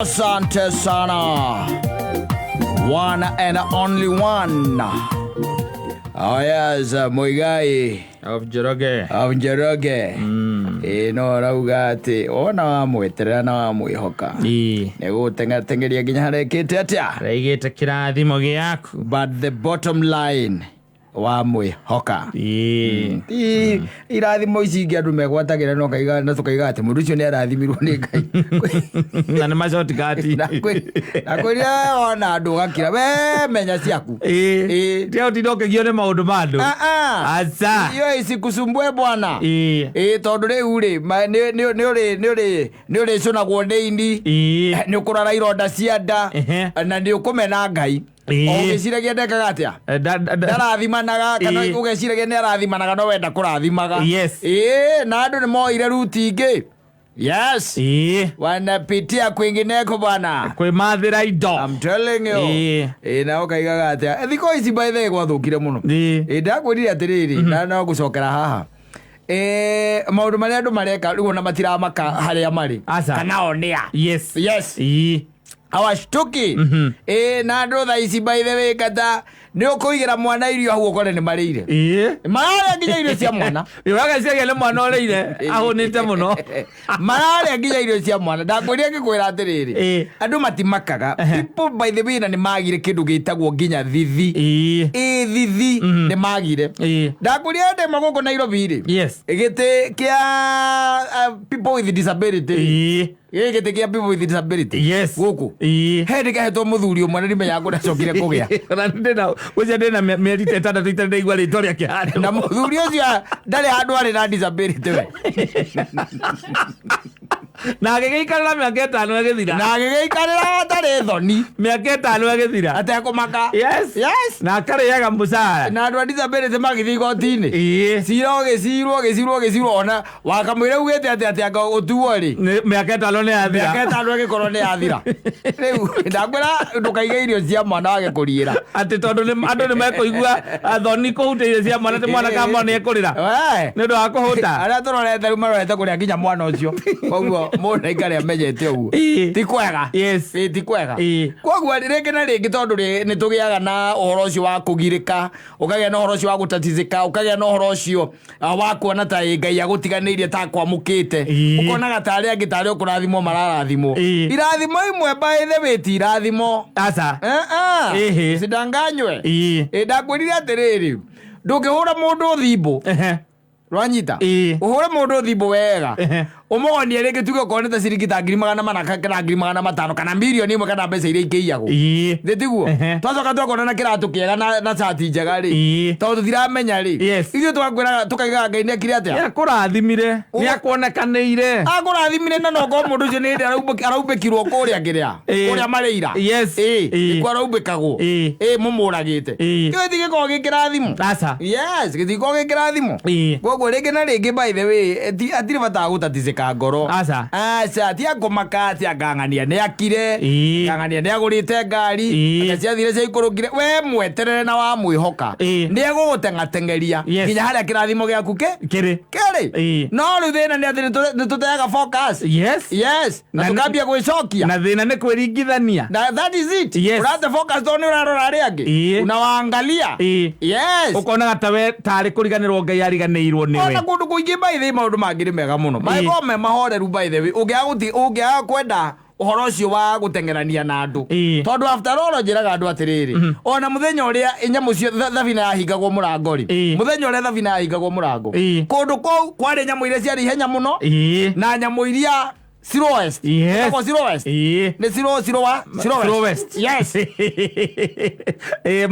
Asante sana. One and only one. Oh yes, Muigai Of Njoroge. Of Njoroge. Ĩ no arauga atĩ wona wamweterera na wamwĩhoka nĩ gũteng'ateng'eria nginya harekĩte atĩa. Raigĩte kĩrathimo gĩaku. But the bottom line, wamwĩhoka. Ĩĩ. Ti irathimo ici ingĩ andũ megwatagĩra no kaiga na tũkaiga atĩ mũndũ ũcio nĩ arathimirwo nĩ Ngai. Na nĩ macotikati. Na kwĩria wona andũ ũgakira we menya ciaku. Ĩĩ. Tiga ũtinda ũkĩgio nĩ maũndũ ma andũ. Ah, ah. Aca. Iyo isikusumbue bwana. Ĩĩ. Ĩĩ tondũ rĩu rĩ nĩ ũrĩcũnagwo nĩ ini, Ĩĩ. nĩ ũkũrara ironda cia nda Ehe. na nĩ ũkũmena Ngai. Ĩĩ. O ũgĩciragia ndekaga atĩa? Ndarathimanaga kana ũgeciragia nĩ arathimanaga no wenda kũrathimaga. Yes. Ĩĩ na andũ nĩ moire ruti ingĩ. Yes. Ĩĩ. Wanapitia kwingineko bwana. Kwĩmathĩra indo. I'm telling you. Ĩĩ. Ĩĩ na ũkaigaga atĩa? Thikũ ici by the way gwathũkire mũno. Ĩĩ. Ĩĩ ndakwĩrire atĩrĩrĩ na no gũcokera haha. Maũndũ marĩa andũ mareka rĩu ona matiramaka harĩa marĩ. Aca. Kana o nĩa. Yes. Yes. Ĩĩ. Hawashtuki. Ĩĩ na andũ thaa ici by the way kata nĩ ũkũigĩra mwana irio hau ũkore nĩ marĩire. Ĩĩ. Mararĩa nginya irio cia mwana. Ũgagĩciria nĩ mwana ũrĩire ahũnĩte mũno. Mararĩa nginya irio cia mwana. Ndakwĩrire ngĩkwĩra atĩrĩrĩ. Ĩĩ. Andũ matimakaga. People by the way na nĩ magire kĩndũ gĩtagwo nginya thithi. Ĩĩ. Ĩĩ thithi nĩ magire. Ĩĩ. Ndakwĩrire ndĩ gũkũ Nairobi rĩ. Yes. Gĩtĩ kĩa people with disability. Ĩĩ. Gĩkĩ gĩtĩ kĩa people with disability. Yes. Gũkũ. Ĩĩ. He ndĩkahetwo mũthuri ũmwe na ndimenyaga kũrĩa acokire kũgĩa. Ona ndĩna ũcio ndĩna mĩeri ta 6 itarĩ ndaigua rĩtwa rĩake handũ. Na mũthuri ũcio ndarĩ handũ arĩ na disability we. Na agĩgĩikarĩra mĩaka 5 ĩgĩthira. Na agĩgĩikarĩra atarĩ thoni. Mĩaka 5 ĩgĩthira. Atekũmaka. Yes. Yes. Na akarĩaga mũcara. Na andũ a disability magĩthiĩ igoti-inĩ. Ĩĩ. Cira ũgĩcirwo ũgĩcirwo ũgĩcirwo ona wakamwĩra ugĩte atĩ atĩ anga ũtuo rĩ. Nĩ mĩaka 5 nĩ yathira. Mĩaka 5 ĩgĩkorwo nĩ yathira. Rĩu ndakwĩra ndũkaige irio cia mwana wage kũriĩra. Atĩ tondũ andũ nĩ mekũigua thoni kũhutia irio cia mwana atĩ mwana kama nĩ ekũrĩra. We. Nĩ ũndũ wa kũhũta. Arĩa tũrorete rĩu marorete kũrĩa nginya mwana ũcio. Koguo mũndũ aikare amenyete ũguo. Ĩĩ. Ti kwega. Yes. Ĩĩ ti kwega. Ĩĩ. Koguo rĩngĩ na rĩngĩ tondũ nĩ tũgĩaga na ũhoro ũcio wa kũgirĩka, ũkagĩa na ũhoro ũcio wa gũtatizĩka, ũkagĩa na ũhoro ũcio wa kuona ta ĩ Ngai agũtiganĩirie ta akwamũkĩte. Ĩĩ. Ũkonaga ta arĩa angĩ tarĩ o kũrathimwo mararathimwo. Ĩĩ. Irathimo imwe by the way ti irathimo. Aca. Eh, ah. Ĩhĩ. Sidanganywe. Ĩĩ. Ĩ ndakwĩrire atĩrĩrĩ, ndũngĩhũra mũndũ thimbũ. Ehe. Rwanyita. Ĩĩ. Ũhũre mũndũ thimbũ wega. Ehe. Ũmũgonie rĩngĩ tuge okorwo nĩ ta ciringi ta 400,000 kana 500,000 kana mirioni 1 kana mbeca iria ikĩiyagwo. Ĩĩ. Thĩ tiguo? Ehe. Twacoka twakorwo na kĩratũ kĩega na cati njega rĩ. Ĩĩ. Tondũ tũtiramenya rĩ. Yes. Ithuĩ twakwĩraga tũkaigaga Ngai nĩ ekire atĩa? Nĩ akũrathimire. Nĩ akuonekanĩire. Akũrathimire na nokorwo mũndũ ũcio nĩ hĩndĩ araumbĩkirwo kũrĩa kĩrĩa. Ĩĩ. Kũrĩa marĩira. Yes. Ĩĩ. Ĩĩ. Nĩkuo araumbĩkagwo. Ĩĩ. Ĩĩ mũmũragĩte. Ĩĩ. Kĩu gĩtigĩkoragwo gĩ kĩrathimo. Aca. Yes, gĩtikoragwo gĩ kĩrathimo. Ĩĩ. Koguo rĩngĩ na rĩngĩ by the way, hatirĩ bata wa gũtatizĩka ngoro. Aca. Aca, ti akũmaka atĩ angang'ania nĩ akire. Ĩĩ. Angang'ania nĩ agũrĩte ngari. Ĩĩ. Anga ciathire ciaikũrũkire. We mweterere na wamwĩhoka. Ĩĩ. Nĩ egũgũteng'ateng'eria. Yes. Nginya harĩa kĩrathimo gĩaku kĩ? Kĩrĩ. Kĩrĩ. Ĩĩ. No rĩu thĩna nĩ atĩ nĩ tũteaga focus. Yes. Yes. Na Na- tũkambia gwĩcokia. Na thĩna nĩ kwĩringithania. Na that is it. Yes. Ũrate focus tondũ nĩ ũrarora arĩa angĩ. Ĩĩ. Unawaangalia. Ĩĩ. Yes. Ũkonaga ta we tarĩ kũriganĩrwo Ngai ariganĩirwo nĩwe. Ona kũndũ kũingĩ by the way maũndũ mangĩ nĩ mega mũno. Ĩĩ. Mangĩkorwo me mahoreru by the way ũngĩaga kwenda ũhoro ũcio wa gũteng'erania na andũ. Ĩĩ. Tondũ after all njĩraga andũ atĩrĩrĩ, ona mũthenya ũrĩa nyamũ cio thabina yahingagwo mũrango rĩ, Ĩĩ. mũthenya ũrĩa thabina yahingagwo mũrango, Ĩĩ. kũndũ kũu kwarĩ nyamũ iria ciarĩ ihenya mũno Ĩĩ. na nyamũ iria slowest. Yes. Ĩtagwo slowest. Ĩĩ. Nĩ slow, slower, slowest. Slowest. Yes. Ĩĩ,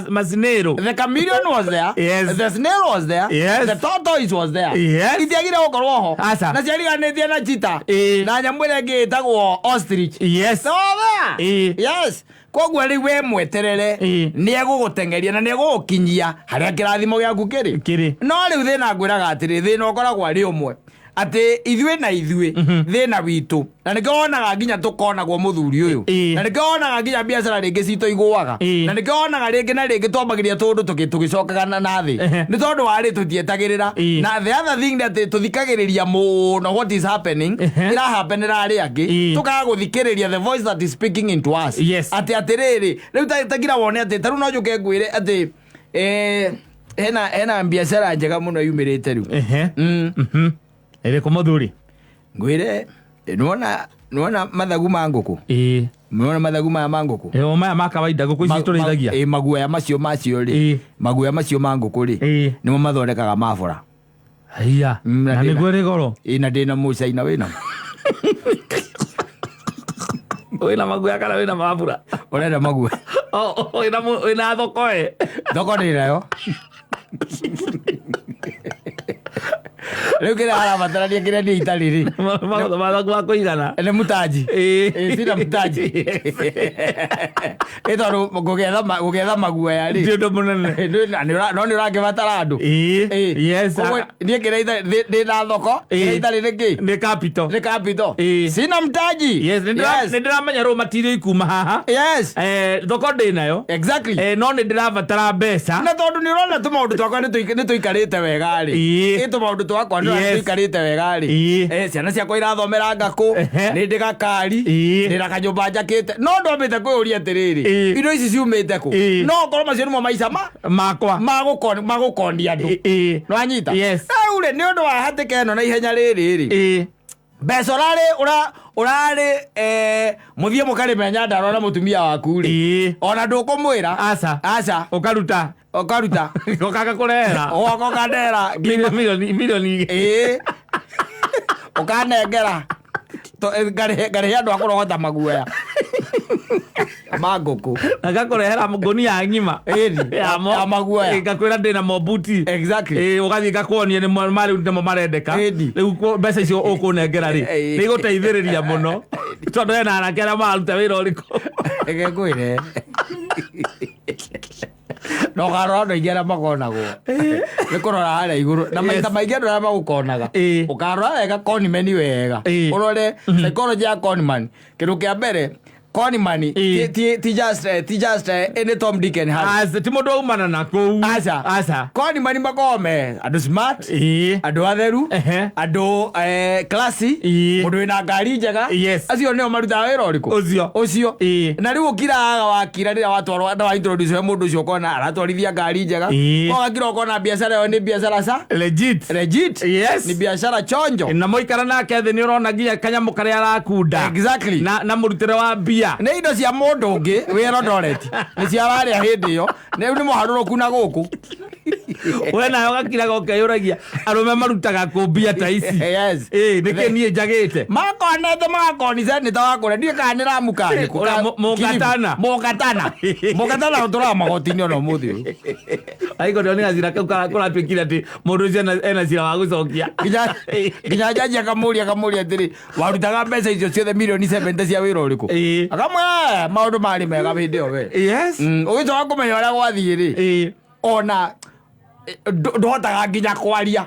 masinĩrũ. The chameleon was there. Yes. The snail was there. Yes. The tortoise was there. Yes. Itiagire gũkorwo ho. Aca. Na ciariganĩtie na cheetah. Ĩĩ. Na nyamũ ĩrĩa ĩngĩ ĩtagwo ostrich. Yes. They were there. Ĩĩ. Yes. Koguo rĩu we mweterere Ĩĩ. nĩ egũgũteng'eria na nĩ egũgũkinyia harĩa kĩrathimo gĩaku kĩrĩ. Kĩrĩ. No rĩu thĩna ngwĩraga atĩrĩ, thĩna ũkoragwo arĩ ũmwe. Atĩ ithuĩ na ithuĩ thĩna witũ, na nĩkĩo wonaga nginya tũkonagwo mũthuri ũyũ, na nĩkĩo wonaga nginya biacara rĩngĩ citũ igũaga, na nĩkĩo wonaga rĩngĩ na rĩngĩ twambagĩria tũndũ tũgĩcokaga na thĩ, nĩ tondũ warĩ tũtietagĩrĩra. Na the other thing nĩ atĩ tũthikagĩrĩria mũno what is happening, ĩrahapenera arĩa angĩ, tũkaga gũthikĩrĩria the voice that is speaking into us. Atĩ atĩrĩrĩ, rĩu ta ngira wone atĩ tarĩu no njũke ngwĩre atĩ hena biacara njega mũno yumĩrĩte rĩu. Ĩrĩkũ, mũthuri? Ngwĩre, nĩwona mathagu ma ngũkũ? Nĩwona mathagu maya ma ngũkũ? Ĩ, o maya ma kawaida ngũkũ ici tũrĩithagia? Ĩ, maguoya macio rĩ, maguoya macio ma ngũkũ rĩ, nĩmo mathondekaga mabora. Haiya. Na Na nĩguo ĩrĩ goro. Ĩ, na ndĩna mũcaina wĩna. Wĩna maguoya kana wĩna mabura? Ũrenda maguoya. Oh, wĩna thoko ĩ? Thoko ndĩ nayo. Rĩu kĩrĩa harabatarania, kĩrĩa niĩ itarĩ rĩ, Mathagu ma kũigana. Nĩ mutaji. Ĩ, sina mutaji. Ĩ, tondũ gũgetha maguoya Ti rĩ, ũndũ mũnene. No nĩ ũrakĩbatara andũ. Koguo niĩ kĩrĩa ndĩ na thoko, kĩrĩa itarĩ nĩ kĩ? Nĩ capital. Nĩ capital. Sina mtaji. Yes, nĩ ndĩramenya rũ matirio ikuma haha. Thoko ndĩ nayo. No nĩ ndĩrabatara mbeca. Na tondũ nĩ ũrona tũmaũndũ twakwa nĩ tũikarĩte wega rĩ, ĩ, tũmaũndũ twakwa nĩ ũrona tũikarĩte wega rĩ, ciana ciakwa irathomera ngakũ, nĩ ndĩ gakari, ndĩ na kanyũmba njakĩte, no ndwambĩte kwĩyũria atĩrĩrĩ, indo ici ciumĩte kũ? No okorwo macio nĩmo maica ma makwa magũkonia andũ. Nĩwanyita? Yes. Rĩu rĩ, nĩ ũndũ wa hatĩka ĩno na ihenya rĩrĩ rĩ, mbeca ũrarĩ mũthiĩ mũkarĩme Nyandarua na mũtumia waku rĩ, ona ndũkũmwĩra. Aca. Aca. Ũkaruta. Ũkaruta. Ũkaga kũrehera. Ũgoka ũkandehera. Milioni 2. Ĩĩ, ũkanengera. Ngarĩhe andũ a kũrogota maguoya ma ngũkũ. Agakũrehera ngũnia ng'ima. Ĩni, ya maguoya. Ngakwĩra ndĩna mobuti. Ũgathiĩ ngakuonia nĩ marĩu nĩmo marendeka. Rĩu mbeca icio ũkũnengera rĩ, nĩ igũteithĩrĩria mũno tondũ hena anake arĩa mararuta wĩra ũrĩkũ. Reke ngwĩre, na ũkarora andũ aingĩ arĩa makonagwo nĩ kũrora harĩa igũrũ, na maita maingĩ andũ arĩa magũkonaga, ũkarora wega conman wega, ũrore psychology ya conman, kĩndũ kĩa mbere, conman ti just any Tom, Dick and Harry. Aca, ti mũndũ waumana na kũu. Aca. Aca. Conman makoragwo me andũ smart, andũ atheru, andũ classy, mũndũ wĩna ngari njega. Acio nĩo marutaga wĩra ũrĩkũ? Ũcio. Ũcio. Na rĩu ũkiraga wakira rĩrĩa watwarwo na wa introduce he mũndũ ũcio, ũkona aratwarithia ngari njega. Ũgakira ũkona biacara ĩyo nĩ biacara ca Legit. Legit. Nĩ biacara chonjo. Na mũikara nake thĩ nĩ ũrona nginya kanyamũ karĩa arakunda na mũrutĩre wa mbia. Nĩ indo cia mũndũ ũngĩ wĩ Eldoret, nĩ cia warĩa hĩndĩ ĩyo, rĩu nĩ mũharũrũku na gũkũ. We nawe ũgakiraga ũkeyũragia, arũme marutaga kũ mbia ta ici? Nĩkĩ niĩ njagĩte? Makonete magakoni seneta wa kũrĩa, ndiĩ kana nĩ Ramu kana nĩ kũ. Ũrĩa Mũngatana. Mũngatana, Mũngatana ũtũraga magoti-inĩ ona ũmũthĩ ũyũ. Aiko ndĩrona gacira kau kũratuĩkire atĩ mũndũ ũcio ena cira wa gũcokia. Nginya jaji akamũria atĩrĩ, warutaga mbeca icio ciothe milioni 70 cia wĩra ũrĩkũ? Akamwĩra, "Eh, maũndũ marĩ mega hĩndĩ ĩyo we." Ũgĩcoka kũmenya ũrĩa gwathiĩ rĩ, ona ndũhotaga nginya kwaria.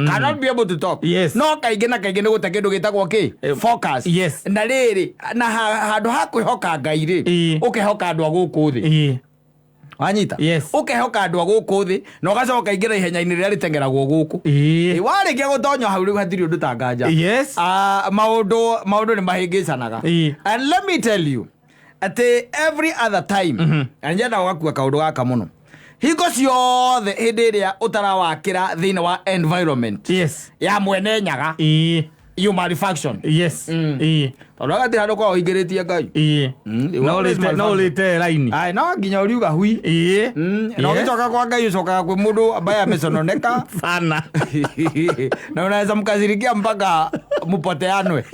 Cannot be able to talk. No kaingĩ na kaingĩ nĩ gũte kĩndũ gĩtagwo kĩ? Focus. Na rĩrĩ, na handũ ha kwĩhoka Ngai rĩ, ũkehoka andũ a gũkũ thĩ. Wanyita? Yes. Ũkehoka andũ a gũkũ thĩ na ũgacoka ingĩra ihenya-inĩ rĩrĩa rĩtengeragwo gũkũ. Ĩ, warĩkia gũtonya hau rĩu hatirĩ ũndũ tanganja. Ah, maũndũ nĩ mahĩngĩcanaga. And let me tell you atĩ every other time, na nyenda ũgakua kaũndũ gaka mũno, hingo ciothe hĩndĩ ĩrĩa ũtarawakĩra thĩinĩ wa environment ya mwene Nyaga, you malfunction. Tondũ agatirĩ handũ korwo ũingĩrĩtie Ngai. You always No malfunction. ũrĩte raini. Ai, no nginya ũriuga hui. Na ũgĩcoka kwa Ngai ũcokaga kwĩ mũndũ ambaye amesononeka Sana. Na unaweza mkazirikia mpaka mupoteanwe.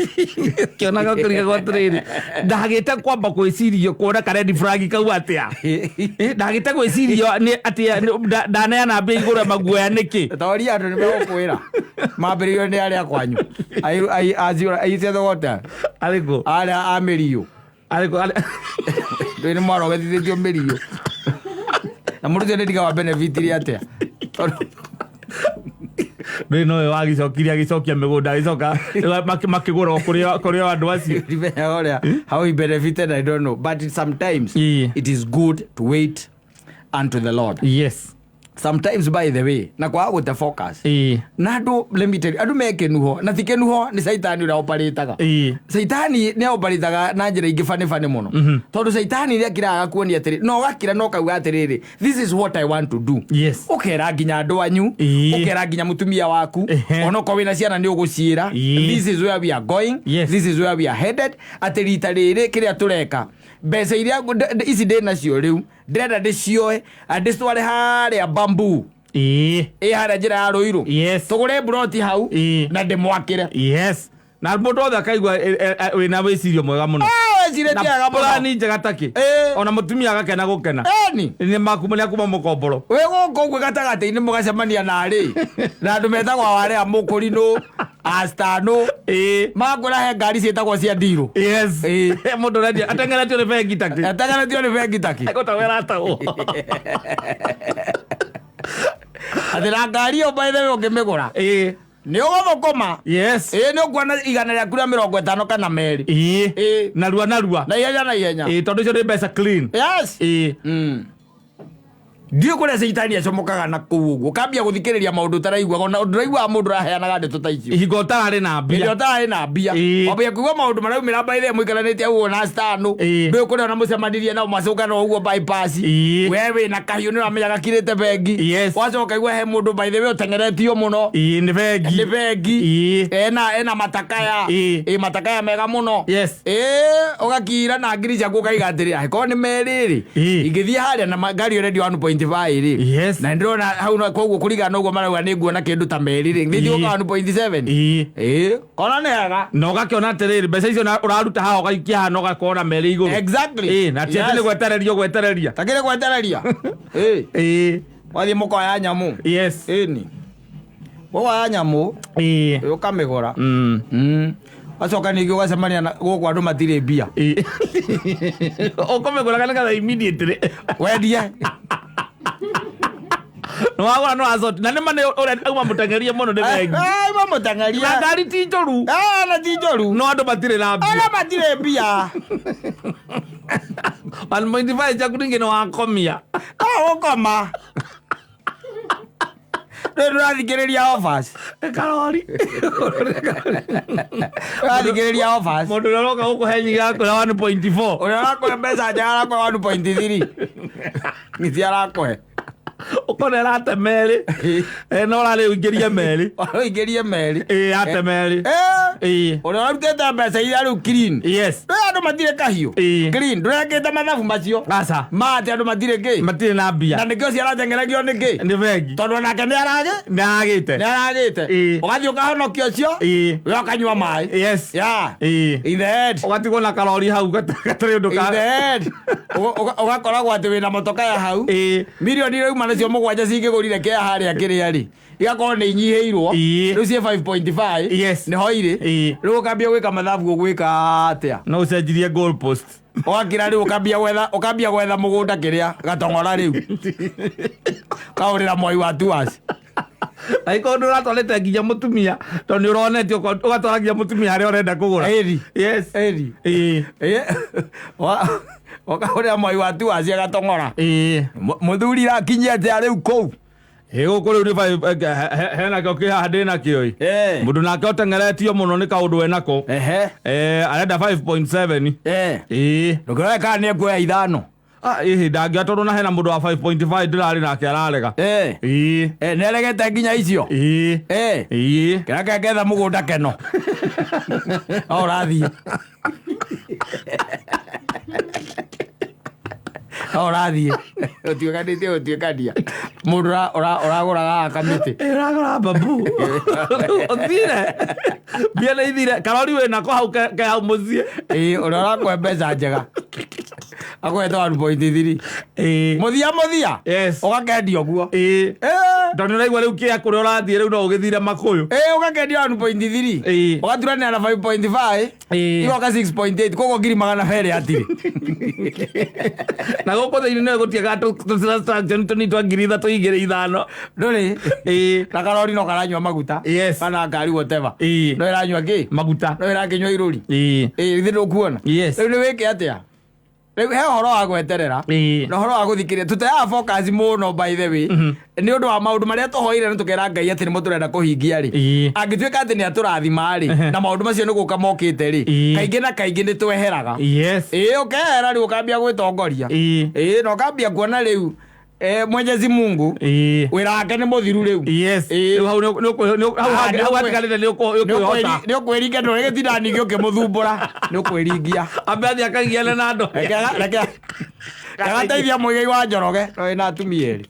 Kĩonaga ũkĩrigagwo atĩrĩrĩ, ndagĩte kwamba gwĩcirio kuona ka red flag kau atĩa. Ndagĩte gwĩcirio nĩ atĩa ndaneana mbia igũrũ ya maguoya nĩkĩ? Toria andũ nĩ megũkwĩra mambĩrĩirio nĩ arĩa kwanyu aiciathogote. Arĩkũ? Arĩa a mĩriũ. Arĩkũ? Ndũĩ nĩ mwarogethithĩtio mĩriũ na mũndũ ũcio nĩ ndiga wa benefitire atĩa? Tondũ Rä nowe wagĩcokirie agĩcokia mĩgũnda agĩcoka makĩgũra o kũrĩ o andũ acio. Ndimenyaga ũrĩa how he benefited, I don't know, but sometimes it is good to wait unto the Lord. Sometimes, by the way, na kwaga gũte focus na andũ, let me tell you, andũ me kĩnuho na ti kĩnuho, nĩ caitani ũrĩa oparĩtaga. Caitani nĩ oparĩtaga na njĩra ingĩ bani bani mũno, tondũ caitani nĩ akiraga kuonia atĩrĩ na ũgakira na ũkauga atĩrĩrĩ, "This is what I want to do." Ũkera nginya andũ anyu, ũkera nginya mũtumia waku, onokorwo wĩna ciana nĩ ũgũciĩra, "This is where we are going." "This is where we are headed," atĩ rita rĩrĩ kĩrĩa tũreka, mbeca iria ici ndĩ nacio rĩu, ndĩrenda ndĩcioe ndĩcitware harĩa bambu ĩ harĩa njĩra ya Rũirũ, tũgũre mburoti hau na ndĩmwakĩre. Yes, na mũndũ othe akaigua wĩna wĩcirio mwega mũno. Wecirĩtie wega mũno. Plani njega takĩ. Ona mũtumia agakena gũkena. Eni. Nĩ makuma nĩ akuma mũkomboro. Wĩ gũkũ ũguo gatagatĩ-inĩ mũgacemania narĩ na andũ metagwo awarea mũkũrinũ astano, makwĩra he ngari ciĩtagwo cia ndirũ. Mũndũ ũrendia ateng'eretio nĩ bengi takĩ. Atengeretio nĩ bengi takĩ. Gũtagwo ĩratagwo. Atĩ na ngari ĩyo, by the way, ũngĩmĩgũra nĩ ũgũthũkũma. Ĩĩ, nĩ ũkuona 150 kana 2. Narua narua. Na ihenya na ihenya. Ĩĩ, tondũ icio nĩ mbeca clean. Ndiũ kũrĩa caitani acomokaga na kũu ũguo, ũkambia gũthikĩrĩria maũndũ ũtaraiguaga, ona ndũraiguaga mũndũ ũraheanaga ndeto ta icio. Hingo ũtararĩ na Hĩndĩ mbia. ũtararĩ na mbia. Wambia kũigua maũndũ maraumĩra mbaithe mũikaranĩtie ũguo na stano. Ndũĩ kũrĩa ona mũcemanirie nao macũngana ũguo bypass. We wĩna kahiũ nĩ ũramenya gakirĩte bengi. Wacoka igua he mũndũ, by the way, ũteng'eretio mũno. Ĩĩ, nĩ bengi. Nĩ bengi. Ena matakaya. Ĩ matakaya mega mũno. Ĩ ũgakira na ngiri ciaku ũkaiga atĩrĩ, angĩkorwo nĩ merĩ rĩ, ingĩthiĩ harĩa na ngari ĩrendio 1.5 rĩ, na ndĩrona hau koguo kũringana na ũguo marauga nĩ nguona kĩndũ ta merĩ rĩ, nĩthiĩ gũka 1.7. Ĩ kona nĩ hega. Na ũgakĩona atĩrĩrĩ, mbeca icio ũraruta haha ũgaikia haha na ũgakorwo na merĩ igũrũ. Ĩĩ, na ti atĩ nĩ gwetereria ũgwetereria. Takĩrĩ gwetereria. Ĩ wathiĩ mũkoya nyamũ. Ĩni mũkoya nyamũ ũkamĩgũra. Wacoka ningĩ ũgacemania na gũkũ andũ matirĩ mbia. Ũkũmĩgũraga nĩgetha immediately wendie. Nĩ wagũra no acoti na nĩma nĩ ũrĩa auma mũteng'erie mũno nĩ bengi. Ima mũteng'eria. Na ngari ti njũru. Na ti njũru. No andũ matirĩ na mbia. Andũ matirĩ mbia. 1.5 ciaku ningĩ nĩ wakomia. Ũkoma rĩu ndũrathikĩrĩria offers. Karori. Ũrathikĩrĩria offers. Mũndũ ũrĩa ũroka gũkũhe nyinga akwĩra 1.4. Ũrĩa ũrakũhe mbeca njega arakũhe 1.3 nĩti arakũhe. Ũkona ĩrate merĩ. No ũrarĩ ũingĩrie merĩ. Ũingĩrie merĩ. Ĩĩ, ate merĩ. Ũrĩa ũrarutĩte mbeca iria rĩu clean. Ndũĩ andũ matirĩ kahiũ. Clean ndũrekĩte mathabu macio. Aca. Ma atĩ andũ matirĩ kĩ. Matirĩ na mbia. Na nĩkĩo ciarateng'eragio nĩkĩ? Nĩ bengi. Tondũ onake nĩ aragĩ. Nĩ agĩte. Nĩ aragĩte. Ũgathiĩ ũkahonokia ũcio. We ũkanyua maĩ. Yeah. In the head. Ũgatigwo na karori hau gatarĩ ũndũ In ka the head. Ũgakoragwo atĩ wĩna motoka ya hau. Mirioni iria uma nacio 7 cingĩgũrire kĩa harĩa kĩrĩa rĩ, igakorwo nĩ inyihĩirwo. Rĩu ciĩ 5.5. Nĩho irĩ. Rĩu ũkambia gwĩka mathabu, ũgwĩka atĩa? No ũcenjirie goal post. Ũgakira rĩu ũkambia gwetha mũgũnda kĩrĩa gatong'ora rĩu kaũrĩra mwai wa tuas. Angĩkorwo nĩ ũratwarĩte nginya mũtumia, tondũ nĩ ũronetio ũgatwara nginya mũtumia harĩa ũrenda kũgũra. Ĩri. Ĩri. Ũkahũrĩra mwai wa tuas gatong'ora. Mũthuri rakinyia atĩa rĩu kũu? Ĩ gũkũ rĩu nĩ hena kĩo kĩ haha ndĩ nakĩo ĩ. Mũndũ nake ũteng'eretio mũno nĩ kaũndũ enako. Arenda 5.7. Ndũkĩrore kana nĩ ekuoya 5. Ah, ĩhĩ ndangĩoya tondũ na hena mũndũ wa 5.5 ndĩrarĩ nake ararega. Nĩaregete nginya icio. Kĩrĩa kengetha mũgũnda keno no ũrathiĩ no ũrathiĩ ũtuĩkanĩtie gũtuĩkania mũndũ ũragũraga haha kamĩtĩ. Ĩragũra babu ũthire mbia nĩ ithire karori wĩnako hau ke hau mũciĩ. Ĩĩ, ũrĩa ũrakũhe mbeca njega akũhete 1.3. Mũthia mũthia. Ũgakendia ũguo. Tondũ nĩũraigua rĩu kĩa kũrĩa ũrathiĩ rĩu no ũgĩthire makũyũ. Ĩ, ũgakendia 1.3, ũgaturanĩra na 5.5, igoka 6.8, koguo 200,000 hatirĩ. Na gũkũ thĩinĩ nĩwe gũtiaga tũtransaction tũnini twa 3,000 2, 5. Ndũrĩ na karori no karanyua maguta, kana ngari, whatever, no ĩranyua kĩ? Maguta. No ĩrakĩnyua irũri. Ĩ, ithe ndũkuona? Yes. Rĩu nĩ wĩke atĩa? Rĩu he ũhoro wa gweterera na ũhoro wa gũthikĩrĩria. Tũteaga focus mũno, by the way, nĩ ũndũ wa maũndũ marĩa tũhoire na tũkera Ngai atĩ nĩmo tũrenda kũhingia rĩ. Angĩtuĩka atĩ nĩ atũrathima rĩ, na maũndũ macio nĩ gũka mokĩte rĩ, kaingĩ na kaingĩ nĩ tweheraga. Ĩĩ, ũkehera rĩu, ũkambia gwĩtongoria. Ĩĩ, na ũkambia kuona rĩu Mwenyezi Mungu wĩra wake nĩ mũthiru rĩu. Rĩu hau hau Ah, hau hatigarĩte nĩ ũkwĩhota. Nĩ ũkwĩringia, ndũrĩ gĩtinda ningĩ ũkĩmũthumbũra, nĩ ũkwĩringia. Ambe athiĩ akagiane na andũ. Reke agateithia mũigai wa Njoroge no wĩna atumia erĩ.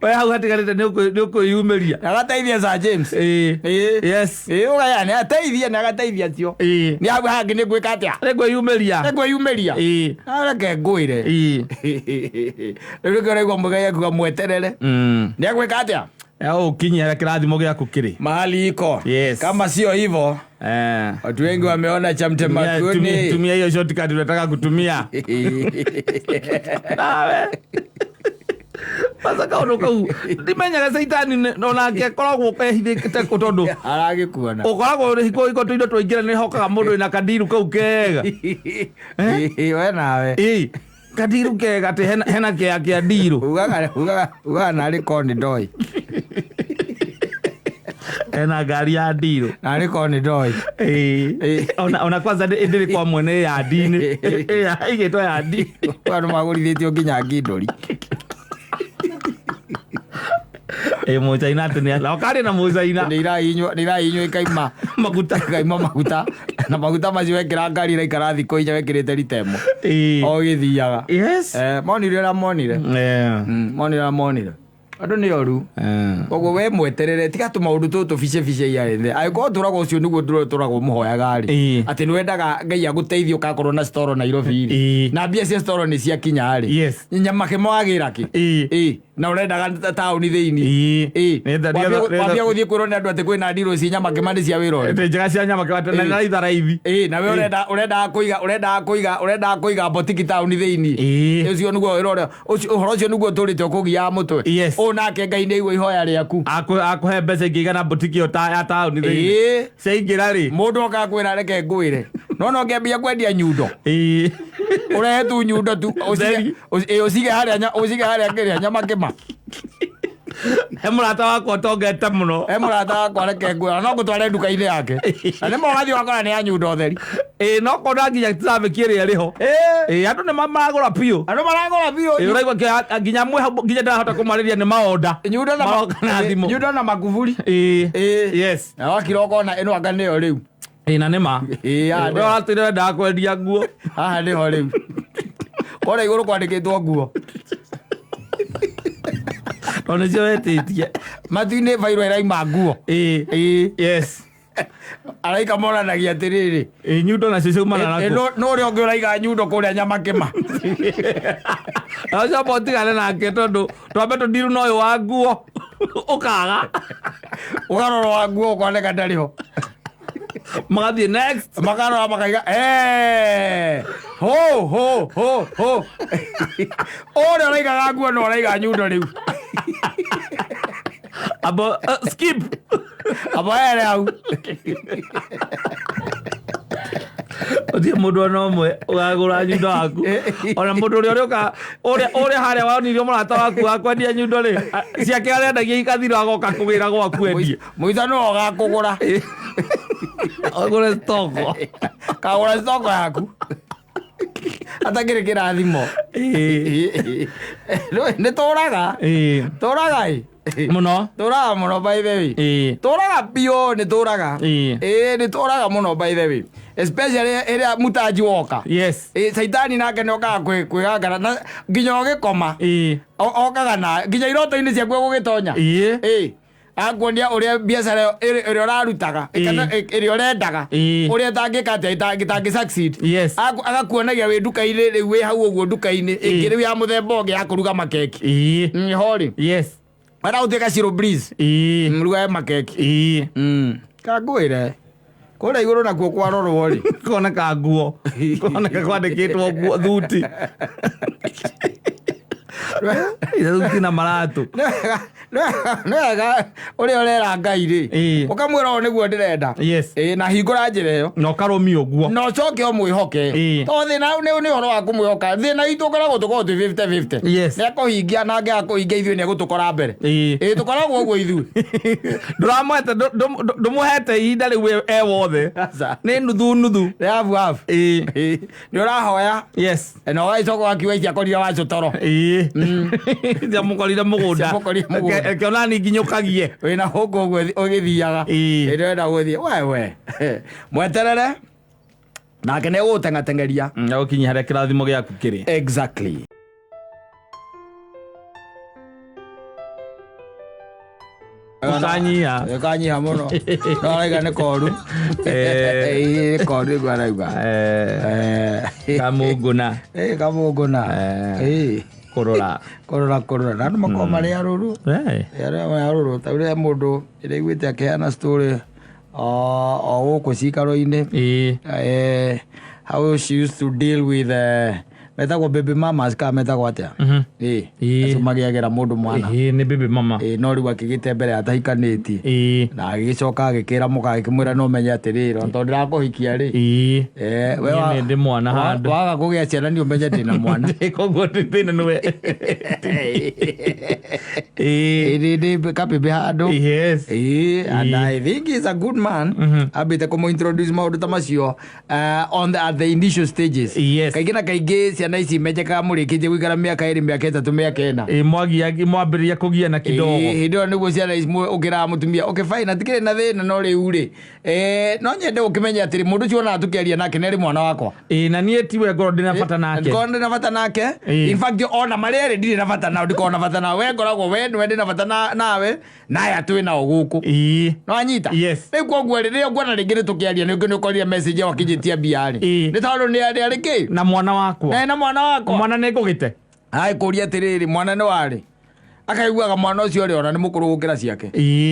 We hau hatigarĩte nĩ ũkwĩyumĩria. Agateithia Sir James. Ĩĩ, ũgaya nĩ ateithia, nĩ agateithia acio. Nĩ hau hangĩ nĩ ngwĩka atĩa? Nĩ kwĩyumĩria. Nĩ kwĩyumĩria. Reke ngwĩre, rĩu nĩkĩo ũraigua mũigai akiuga mweterere. Nĩ agwĩka atĩa? Ũkinyia kĩrathimo gĩaku kĩrĩ mahali iko. Kama sio hivyo, watu wengi wameona cha mtema kuni. Tumia hiyo shortcut unataka kutumia nawe. Sasa kaũndũ kau ndimenyaga caitani onake akoragwo ehithĩte kũ, tondũ Aragĩkuona. Ũkoragwo hingo hingo tũindo twaingĩra nĩ hokaga mũndũ wĩna kandiru kau kega. We nawe. Ĩ, kandiru kega atĩ hena kĩa kĩa ndiru. Ugaga narĩ korwo nĩ ndoĩ. Hena ngari ya ndiru. Narĩ korwo nĩ ndoĩ. Ona kwanza ndĩrĩ kwa mwene ya ndini ĩgĩtwo ya ndi. Andũ magũrithĩtio nginya ngindũri. Ĩ, mũchaina atĩ nĩ na ũkarĩ na mũchaina. Nĩ irahinywo ikaima maguta. Ikaima maguta, na maguta macio wekĩra ngari iraikara thikũ 4 wekĩrĩte rita ĩmwe o gĩthiaga. Monire ũrĩa monire. Monire ũrĩa monire. Andũ nĩ oru. Koguo we mweterere, tiga tũmaũndũ tũtũ bice bice iarĩ thĩ. Angĩkorwo tũragwo ũcio nĩguo tũragwo mũhoyaga rĩ, atĩ nĩ wendaga Ngai agũteithie ũgakorwo na storo Nairobi rĩ, na mbia cia storo nĩ ciakinya rĩ, nyama kĩmo wagĩra kĩ? Ĩĩ, na ũrendaga taũni thĩinĩ. Wambia gũthiĩ kwĩrwo nĩ andũ atĩ kwĩna ndirũ ci nyama kĩma nĩ cia wĩra ũrĩkũ? Ĩtĩ njega cia nyama kĩwata na raitha raithi. Ĩĩ, na we ũrendaga kũiga botiki taũni thĩinĩ. Ũcio nĩguo wĩra ũrĩa ũhoro ũcio nĩguo tũrĩte ũkũgiaga mũtwe. Ũũ nake Ngai nĩ aigua ihoya rĩaku. Akũhe mbeca ingĩigana botiki ĩyo ya taũni thĩinĩ. Ciaingĩra rĩ, Mũndũ okaga kwĩra reke ngwĩre no ngĩambia kwendia nyundo, ũrehe tu nyundo tu Theri. ũcige harĩa kĩrĩa nyama kĩma. He mũrata wakwa ũtongete mũno. He mũrata wakwa, reke ngwĩra no ngũtware nduka-inĩ yake, na nĩma ũgathiĩ ũgakora nĩ ya nyundo theri. Ĩĩ, no kona nginya traffic ĩrĩa ĩrĩ ho. Ĩĩ, andũ nĩ maragũra biũ. Andũ maragũra biũ. Ĩĩ, ũraigua nginya mwĩ hau nginya ndarahota kũmarĩria nĩ maonda. Nyundo na Maroka na thimũ. Nyundo na makuburi. Na wakira ũkona ĩno anga nĩyo rĩu. Ĩĩ, na nĩ ma. Ĩĩ, haha We nĩho. ũratwĩra wendaga kwendia nguo. Haha nĩho rĩu kũrĩa igũrũ kwandĩkĩtwo nguo. Tondũ nĩcio wetĩtie. Matu-inĩ bairwo ĩraima nguo. Araika monanagia atĩrĩrĩ. Ĩĩ, nyundo nacio ciaumana nakũ? No ũrĩa ũngĩ ũraiga nyundo kũrĩa nyama kĩma. Ũcoka ũtigane nake tondũ twambe tũndiru na ũyũ wa nguo ũkaga. Ũkarora wa nguo ũkoneka ndarĩ ho. Magathiĩ next. Makarora makaiga, "Eh, ho ho ho ho, ũrĩa ũraigaga nguo no ũraiga nyundo rĩu." Abo skip. Abo ere hau. Ũtirĩ mũndũ ona ũmwe ũgagũra nyundo waku, ona mũndũ ũrĩa ũrĩũka ũrĩa harĩa wonirio mũrata waku wa kwendia nyundo rĩ, ciake arendagia ikathira, agoka kũgĩra gwaku endie. Mũico nĩwe ũgakũgũra. Ũgũre stoko. Kagũra stoko yaku atakĩrĩ kĩrathimo. Nĩ tũraga tũraga ĩ. Mũno. Tũraga mũno, by the way. Tũraga biũ, nĩ tũraga. Ĩĩ, nĩ tũraga mũno, by the way, especially ĩrĩa mutaji woka. Ĩ, caitani nake nĩ okaga kwĩgangara na nginya ũgĩkoma. Okaga na nginya iroto-inĩ ciaku egũgĩtonya. Ĩ. Agakuonia ũrĩa biacara ĩyo ĩrĩa ũrarutaga, kana ĩrĩa ũrendaga, ũrĩa ĩtangĩka atĩa, ĩtangĩ succeed. Agakuonagia wĩ nduka-inĩ rĩu, wĩ hau ũguo nduka-inĩ ĩngĩ rĩu ya mũthemba ũngĩ ya kũruga makeki. Ho rĩ, wenda gũtuĩka Shiro Breeze, rugage makeki. Kangwĩre kũrĩa igũrũ nakuo kwarorwo rĩ, Koneka nguo, koneka kwandĩkĩtwo nguo, thuti. Thuti na maratũ. Nĩ wega ũrĩa ũrera Ngai rĩ, ũkamwĩra ũũ nĩguo ndĩrenda. Ĩĩ, na hingũra njĩra ĩyo. Na ũkarũmia ũguo. Na ũcoke ũmwĩhoke. Tondũ thĩna nĩ ũhoro wa kũmwĩhoka. Thĩna witũ ũkoragwo tũkoragwo twĩ 50-50. Nĩ akũhingia na angĩaga kũhingia ithuĩ nĩ egũtũkora mbere. Ĩĩ, tũkoragwo ũguo ithuĩ. Ndũramwete, ndũmũhete ihinda rĩu e wothe. Aca. Nĩ nuthu nuthu. Nĩ habu habu. Nĩ ũrahoya. Na ũgagĩcoka ũgakiuga ici akorire wacũ toro. Ciamũkorire mũgũnda. Ciamũkorire mũgũnda. Reke ona niĩ nginyũkagie. Wĩna hũngũ ũguo ũgĩthiaga. Ĩrenda gũthiĩ wewe mweterere nake nĩ egũgũteng'ateng'eria. Agũkinyia harĩa kĩrathimo gĩaku kĩrĩ. Exactly. Ũkanyiha. Ũkanyiha mũno. No arauga nĩ koru. Nĩ koru nĩguo arauga. Kamũngũna. Kamũngũna. Kũrora. Kũrora kũrora. Na andũ makoragwo marĩ arũrũ. Arĩa marĩ arũrũ. Ta ũrĩa mũndũ ndĩraiguĩte akĩheana story o gũkũ cikaro-inĩ. How she used to deal with metagwo baby mamas kana metagwo atĩa? Ĩĩ. Acio magĩagĩra mũndũ mwana. Ĩĩ, nĩ baby mama. Ĩĩ, no rĩu akĩgĩte mbere atahikanĩtie. Na agĩgĩcoka agĩkĩra mũka agĩkĩmwĩra no menye atĩrĩrĩ, ona tondũ ndĩrakũhikia rĩ. We Niĩ nĩ ndĩ mwana handũ. Waga kũgĩa ciana nĩ ũmenye ndĩna mwana. Koguo thĩna nĩwe. Ĩĩ, ndĩ kabebe handũ. Ĩĩ, and I think he's a good man. Ambĩte kũmũ introduce maũndũ ta macio on the, at the initial stages. Kaingĩ na kaingĩ ciana ici imenyekaga mũrĩkĩtie gũikara mĩaka 2, mĩaka 3, mĩaka 4. Ĩĩ, mwagia mwambĩrĩria kũgiana kidogo. Ĩĩ, hĩndĩ ĩyo nĩguo ciana ici ũkĩraga mũtumia okay fine, hatikĩrĩ na thĩna, no rĩu rĩ, no nyende ũkĩmenye atĩrĩ, mũndũ ũcio wonaga tũkĩaria nake nĩ arĩ mwana wakwa. Ĩĩ, na niĩ tiwe ngorwo ndĩna bata nake. Ngorwo ndĩ na bata nake. In fact, ona marĩa erĩ ndirĩ na bata nao, ndikoragwo na bata nao. We ngoragwo we nĩwe ndĩ na bata nawe, naya twĩ nao gũkũ. No anyita. Rĩu koguo rĩ, rĩrĩa nguona rĩngĩ nĩ tũkĩaria, nĩ nĩ ũkorire message ĩyo akĩnjĩtia mbia rĩ, nĩ tondũ nĩ arĩ kĩ na mwana wakwa. Na mwana wakwa. Mwana nĩ ngũgĩte. Agĩkũria atĩrĩrĩ, mwana nĩ warĩ akaiguaga mwana ũcio rĩ, ona nĩ mũkũrũ gũkĩra ciake.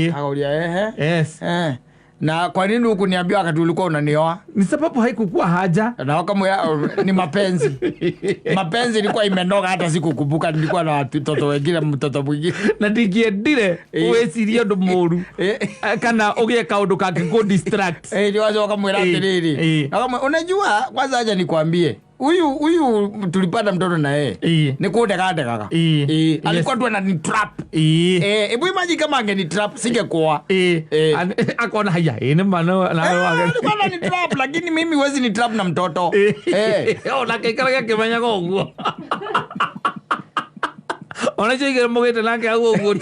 Akauria ehe. Na kwa nini hukuniambia wakati ulikuwa unanioa? Ni sababu haikukuwa haja. Na wakamwambia ni mapenzi. Mapenzi ilikuwa imenoga, hata sikukumbuka nilikuwa na watoto wengine, mtoto mwingine. Na ndingĩendire wĩcirie ũndũ mũru kana ũgĩe kaũndũ kangĩ distract. Ndio wacha wakamwĩra atĩrĩrĩ. Wakamwĩra, unajua kwanza acha nikwambie. Huyu tulipata mtoto na yeye. Ni kundega ndegaga. Alikuwa tu anani trap. Hebu imagine kama angeni trap singekuoa. Akona haya, ĩĩ nĩ ma nawe Alikuwa anani trap, lakini mimi huwezi ni trap na mtoto. Ona kĩikaraga kĩmenyaga ũguo. Ona icio igĩrĩ mũgĩte nake hau ũguo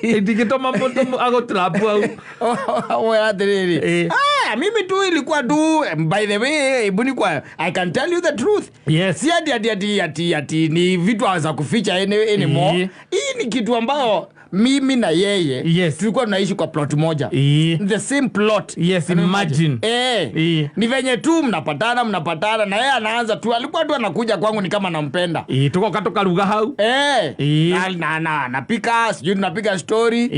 itingĩtũma mũndũ agũtrap hau. Wewe atĩrĩrĩ. Ah, mimi tu ilikuwa tu, by the way, hebu ni kwa I can tell you the truth. Si ati ati ati ati ati ni vitu za kuficha anymore. Hii ni kitu ambayo mimi na yeye tulikuwa tunaishi kwa plot moja. The same plot. Yes, Can you imagine. Ni venye tu mnapatana mnapatana na yeye anaanza tu, alikuwa tu anakuja kwangu ni kama nampenda. Tugoka tukaruga hau. Na napika, sijui tunapiga story.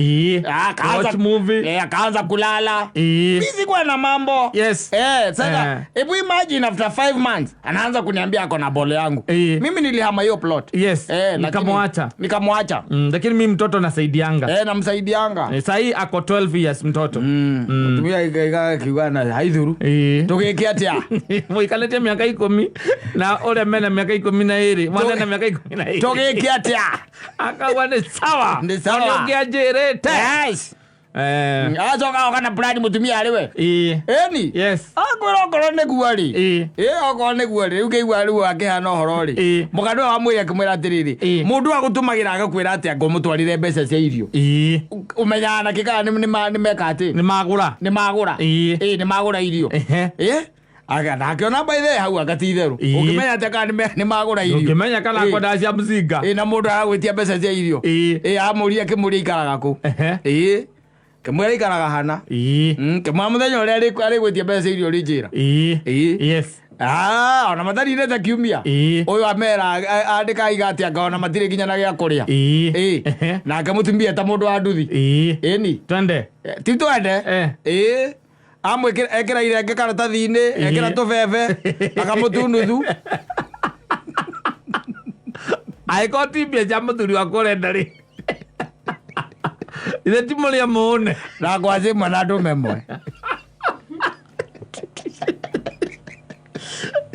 Watch movie. Akaanza kulala. Mimi sikuwa na mambo. Sasa hebu imagine after 5 months anaanza kuniambia ako na bole yangu. Mimi nilihama hiyo plot. Lakini Nikamwacha. Nikamwacha. Lakini mimi mtoto nasaidianga. Namsaidianga. Sahi ako 12 years mtoto. Mutumia aikaiga akiuga na haithuru. Tũgĩke atĩa? Mũikarĩtie mĩaka 10 na ũrĩa mena mĩaka 12, mwana ena mĩaka 12. Tũgĩke atĩa? Akauga nĩ sawa. Nĩ sawa. Na nĩ ũngĩanjĩrĩte. Agacoka oka na plan mũtumia arĩ we. Ĩni? Akwĩra okorwo nĩguo rĩ. Okorwo nĩguo rĩ, rĩu ngĩigua rĩu akĩhana ũhoro rĩ. Mũka nĩwe wamwĩra akĩmwĩra atĩrĩrĩ, mũndũ agũtũmagĩra agakwĩra atĩa ngũmũtwarĩre mbeca cia irio. Ũmenyaga nakĩ kana nĩ meka atĩ? Nĩ magũra. Nĩ magũra. Nĩ magũra irio. Aga na akiona by the hau anga ti itherũ. Ĩĩ. Ũngĩmenya atĩa kana nĩ magũra irio. Ũngĩmenya kana Ĩĩ. kwendaga cia mzinga. Ĩĩ, na mũndũ aragwĩtia mbeca cia irio. Ĩĩ. Ĩĩ, amũria akĩmũria ikaraga kũ. Ehe. Ĩĩ. Kĩmwĩra ikaraga hana. Ĩĩ. Kĩmwĩra mũthenya ũrĩa arĩgwĩtia mbeca cia irio ũrĩnjĩra. Ĩĩ. Ĩĩ. Yes. Ah, ona matarinĩte kiumia. Ĩĩ. Ũyũ amera andĩka aiga atĩ anga ona matirĩ nginya na gĩa kũrĩa. Ĩĩ. Ĩĩ. Ehe. Nake mũtumia ta mũndũ wa nduthi. Ĩĩ. Ĩni. Twende. Ti twende. Eh. Ĩĩ. Amwĩkĩra ekĩra irenge karatathi-inĩ, ekĩra Ĩĩ. tũbebe, akamũtu nuthu. Angĩkorwo ti mbia cia mũthuri waku ũrenda rĩ. Ithe ti mũrĩa mũũne. Na ngwacĩ ĩmwe na ndũme ĩmwe.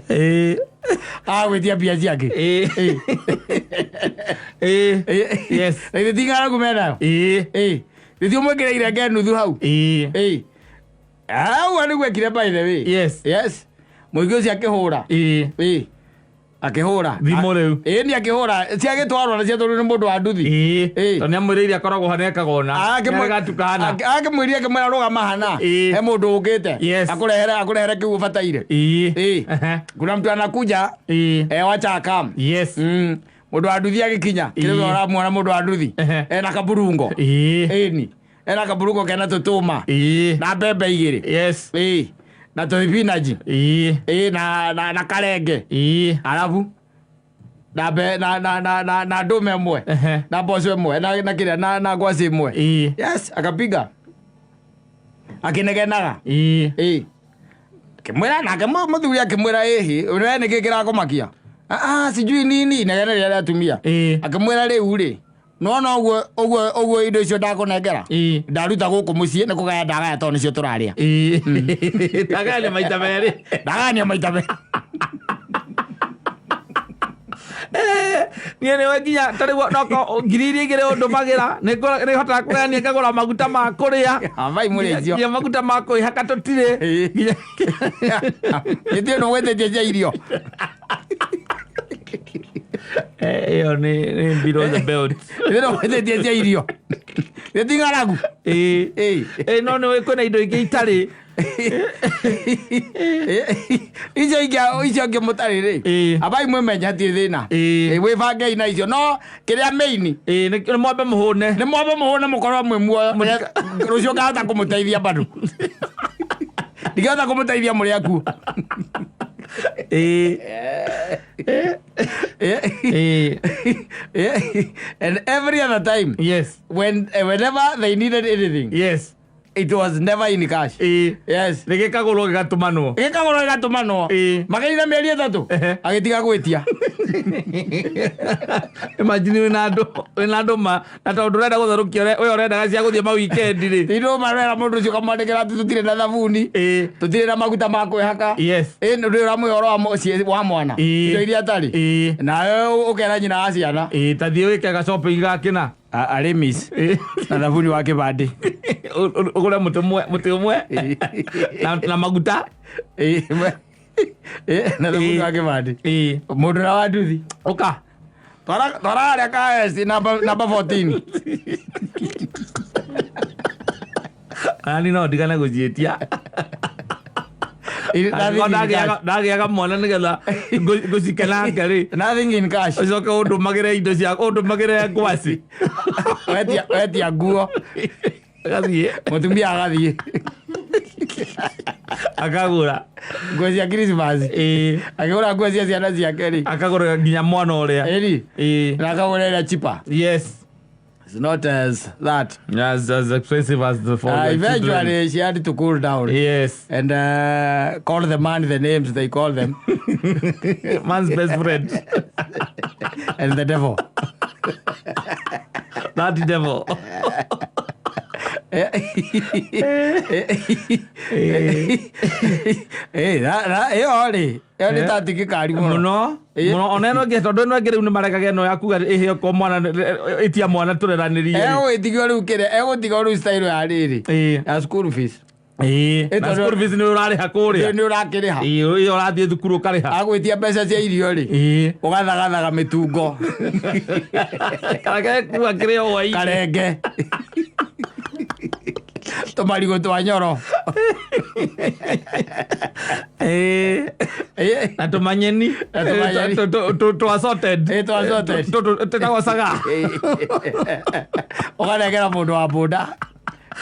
Ĩĩ. Agwĩtia mbia ciake. Ĩĩ. Ĩĩ. Ĩĩ. Ĩĩ. Yes. Na ithe ti ng'aragu menayo. Ĩĩ. Ĩĩ. Githĩ ũmwĩkĩre irenge nuthu hau. Ĩĩ. Ĩĩ. Ũguo nĩguo ekire by the way. Yes. Yes. Mũingĩ ũcio akĩhũra. Ĩĩ. Ĩĩ. Akĩhũra. Thimũ rĩu. Ĩĩ ni akĩhũra. Ciagĩtwarwo na ciatwarwo nĩ mũndũ wa nduthi. Ĩĩ. Ĩĩ. Tondũ nĩamwĩrĩire akoragwo hana ekaga ũna. Nĩagatukana. Akĩmwĩria akĩmwĩra rũgama hana. Ĩĩ. He mũndũ ũkĩte. Yes. Akũrehere akũrehere kĩu ũbataire. Ĩĩ. Ĩĩ. Ehe. Kuna mtu anakuja. Ĩĩ. Wacha akam. Yes. Mũndũ wa nduthi agĩkinya. Kĩrĩa Ĩĩ. ũramuona mũndũ wa nduthi. Ehe. Ena kaburungo. Ĩĩ. Ĩni. Ena kaburungo kena tũtũma. Ĩĩ. Na mbembe igĩrĩ. Yes. Ĩĩ. Na tũthibinaji. Ĩĩ. Ĩĩ na karenge. Ĩĩ. Arabu na be na na na na na ndũma ĩmwe. Ehe. Na mboco ĩmwe na kĩrĩa na ngwacĩ ĩmwe. Ĩĩ. Yes, akapiga. Akĩnegenaga. Ĩĩ. Ĩĩ. Akĩmwĩra nake mũthuri akĩmwĩra ĩhĩ, we nĩkĩ kĩrakũmakia? Ah, sijui nini inegene rĩrĩa rĩa atumia. Ĩĩ. Akĩmwĩra rĩu rĩ, nĩwona ũguo ũguo ũguo indo icio ndakũnengera? Ĩĩ. Ndaruta gũkũ mũciĩ nĩ kũgaya ndagaya tondũ nĩcio tũrarĩa. Ĩĩ. Ndagayania maita merĩ. Ndagayania maita merĩ. Niĩ nĩwe nginya ta rĩu noko ngiri iria igĩrĩ ũndũmagĩra nĩhotaga kũgayania ngagũra maguta ma kũrĩa. Ambai mũrĩ icio. Nginya maguta ma kwĩhaka tũtirĩ. Ĩĩ. Nginya Gĩtirĩ ũndũ ũgwĩtĩtie cia irio. Ĩyo nĩ below the belt. Gĩtirĩ ũndũ ũgwĩtĩtie cia irio. Gĩti ti ng'aragu. Ĩĩ. Ĩĩ. Ĩĩ no nĩũĩ kwĩna indo ingĩ itarĩ. Icio ingĩ icio ingĩ mũtarĩ rĩ. Ĩĩ. Ambai mwĩmenye hatirĩ thĩna. Ĩĩ. Ĩĩ, wĩbangei na icio no kĩrĩa main Ĩĩ nĩ mwambe mũhũne. nĩ mwambe mũhũne mũkorwo mwĩ muoyo rũciũ ngahota kũmũteithia bado. Ndingĩhota kũmũteithia mũrĩ akuũ. Ĩĩ. Ĩĩ. And every other time Yes. whenever they needed anything Yes. it was never in cash. Ĩĩ. Yes. Nĩgĩkagũrwo gĩgatũmanwo. Gĩkagũrwo gĩgatũmanwo. Ĩĩ. Makĩrina mĩeri ĩtatũ Ehe. agĩtiga gwĩtia. Imagine wĩna andũ wĩna andũ ma na tondũ ndũrenda gũtherũkia we ũrendaga cia gũthiĩ ma weekend rĩ. Tindũ marera mũndũ ũcio ũkamwandĩkĩra atĩ tũtirĩ na thabuni. Ĩĩ. Tũtirĩ na maguta ma kwĩhaka. Yes. Ĩĩ nĩ ũramũhe ũhoro wa mũciĩ wa mwana. Ĩĩ. Indo iria atarĩ. Ĩĩ. Nawe ũkera nyina wa ciana. Ĩĩ ta thiĩ wĩke ga shopping ga kĩna. Arĩ miss. Ĩĩ. Na thabuni wa kĩbandĩ. Ũgũre mũtĩ ũmwe mũtĩ ũmwe na maguta. Ĩĩ. Ĩĩ, na thabuni Ĩĩ. wa kĩbandĩ. Ĩĩ. Mũndũ na wa nduthi. Ũka. Twara harĩa ka S namba 14. Ani no ndigane gũciĩtia. Nothing in cash. Ndagĩaga mwana nĩgetha ngũcikenange rĩ. Nothing in cash. Ũcoke ũndũmagĩre indo cia ũndũmagĩre ngwacĩ. Wetia nguo. Agathiĩ. Mũtumia agathiĩ. Akagũra. Nguo cia Christmas. Ĩĩ. Akĩgũra nguo cia ciana ciake rĩ. Akagũra nginya mwana ũrĩa. Ĩni. Ĩĩ. Na akagũra ĩrĩa cheaper. Yes. It's not as that. As expensive as the for the children. Eventually she had to cool down. Yes. And call the man the names they call them. Man's best friend. And the devil. That devil. Ĩyo rĩ ĩyo nĩ tatikĩkari mũno. Mũno. Ĩĩ. Mũno ona ĩno ĩngĩ tondũ ĩno ĩngĩ rĩu nĩ marekaga ĩno ya kuga ĩheo ko mwana ĩtia mwana tũreranĩrie. Egũgĩtigio rĩu kĩrĩa egũtigwo rĩu style ya rĩrĩ Ĩĩ. ya school fees. Ĩĩ. Na Ĩ, tondũ- school fees nĩ ũrarĩha kũrĩa. Nĩ ũrakĩrĩha. Ĩĩ ĩyo ũrathiĩ thukuru ũkarĩha. Agwĩtia mbeca cia irio rĩ Ĩĩ. ũgathagathaga mĩtungo Kana kekua kĩrĩa hwaĩ-inĩ. karenge tũmarigũ twa nyoro. Na tũmanyeni. Na tũmanyeni. Tũ assorted. Tũ assorted. Tũtagwo saga. Ũkanengera mũndũ wa boda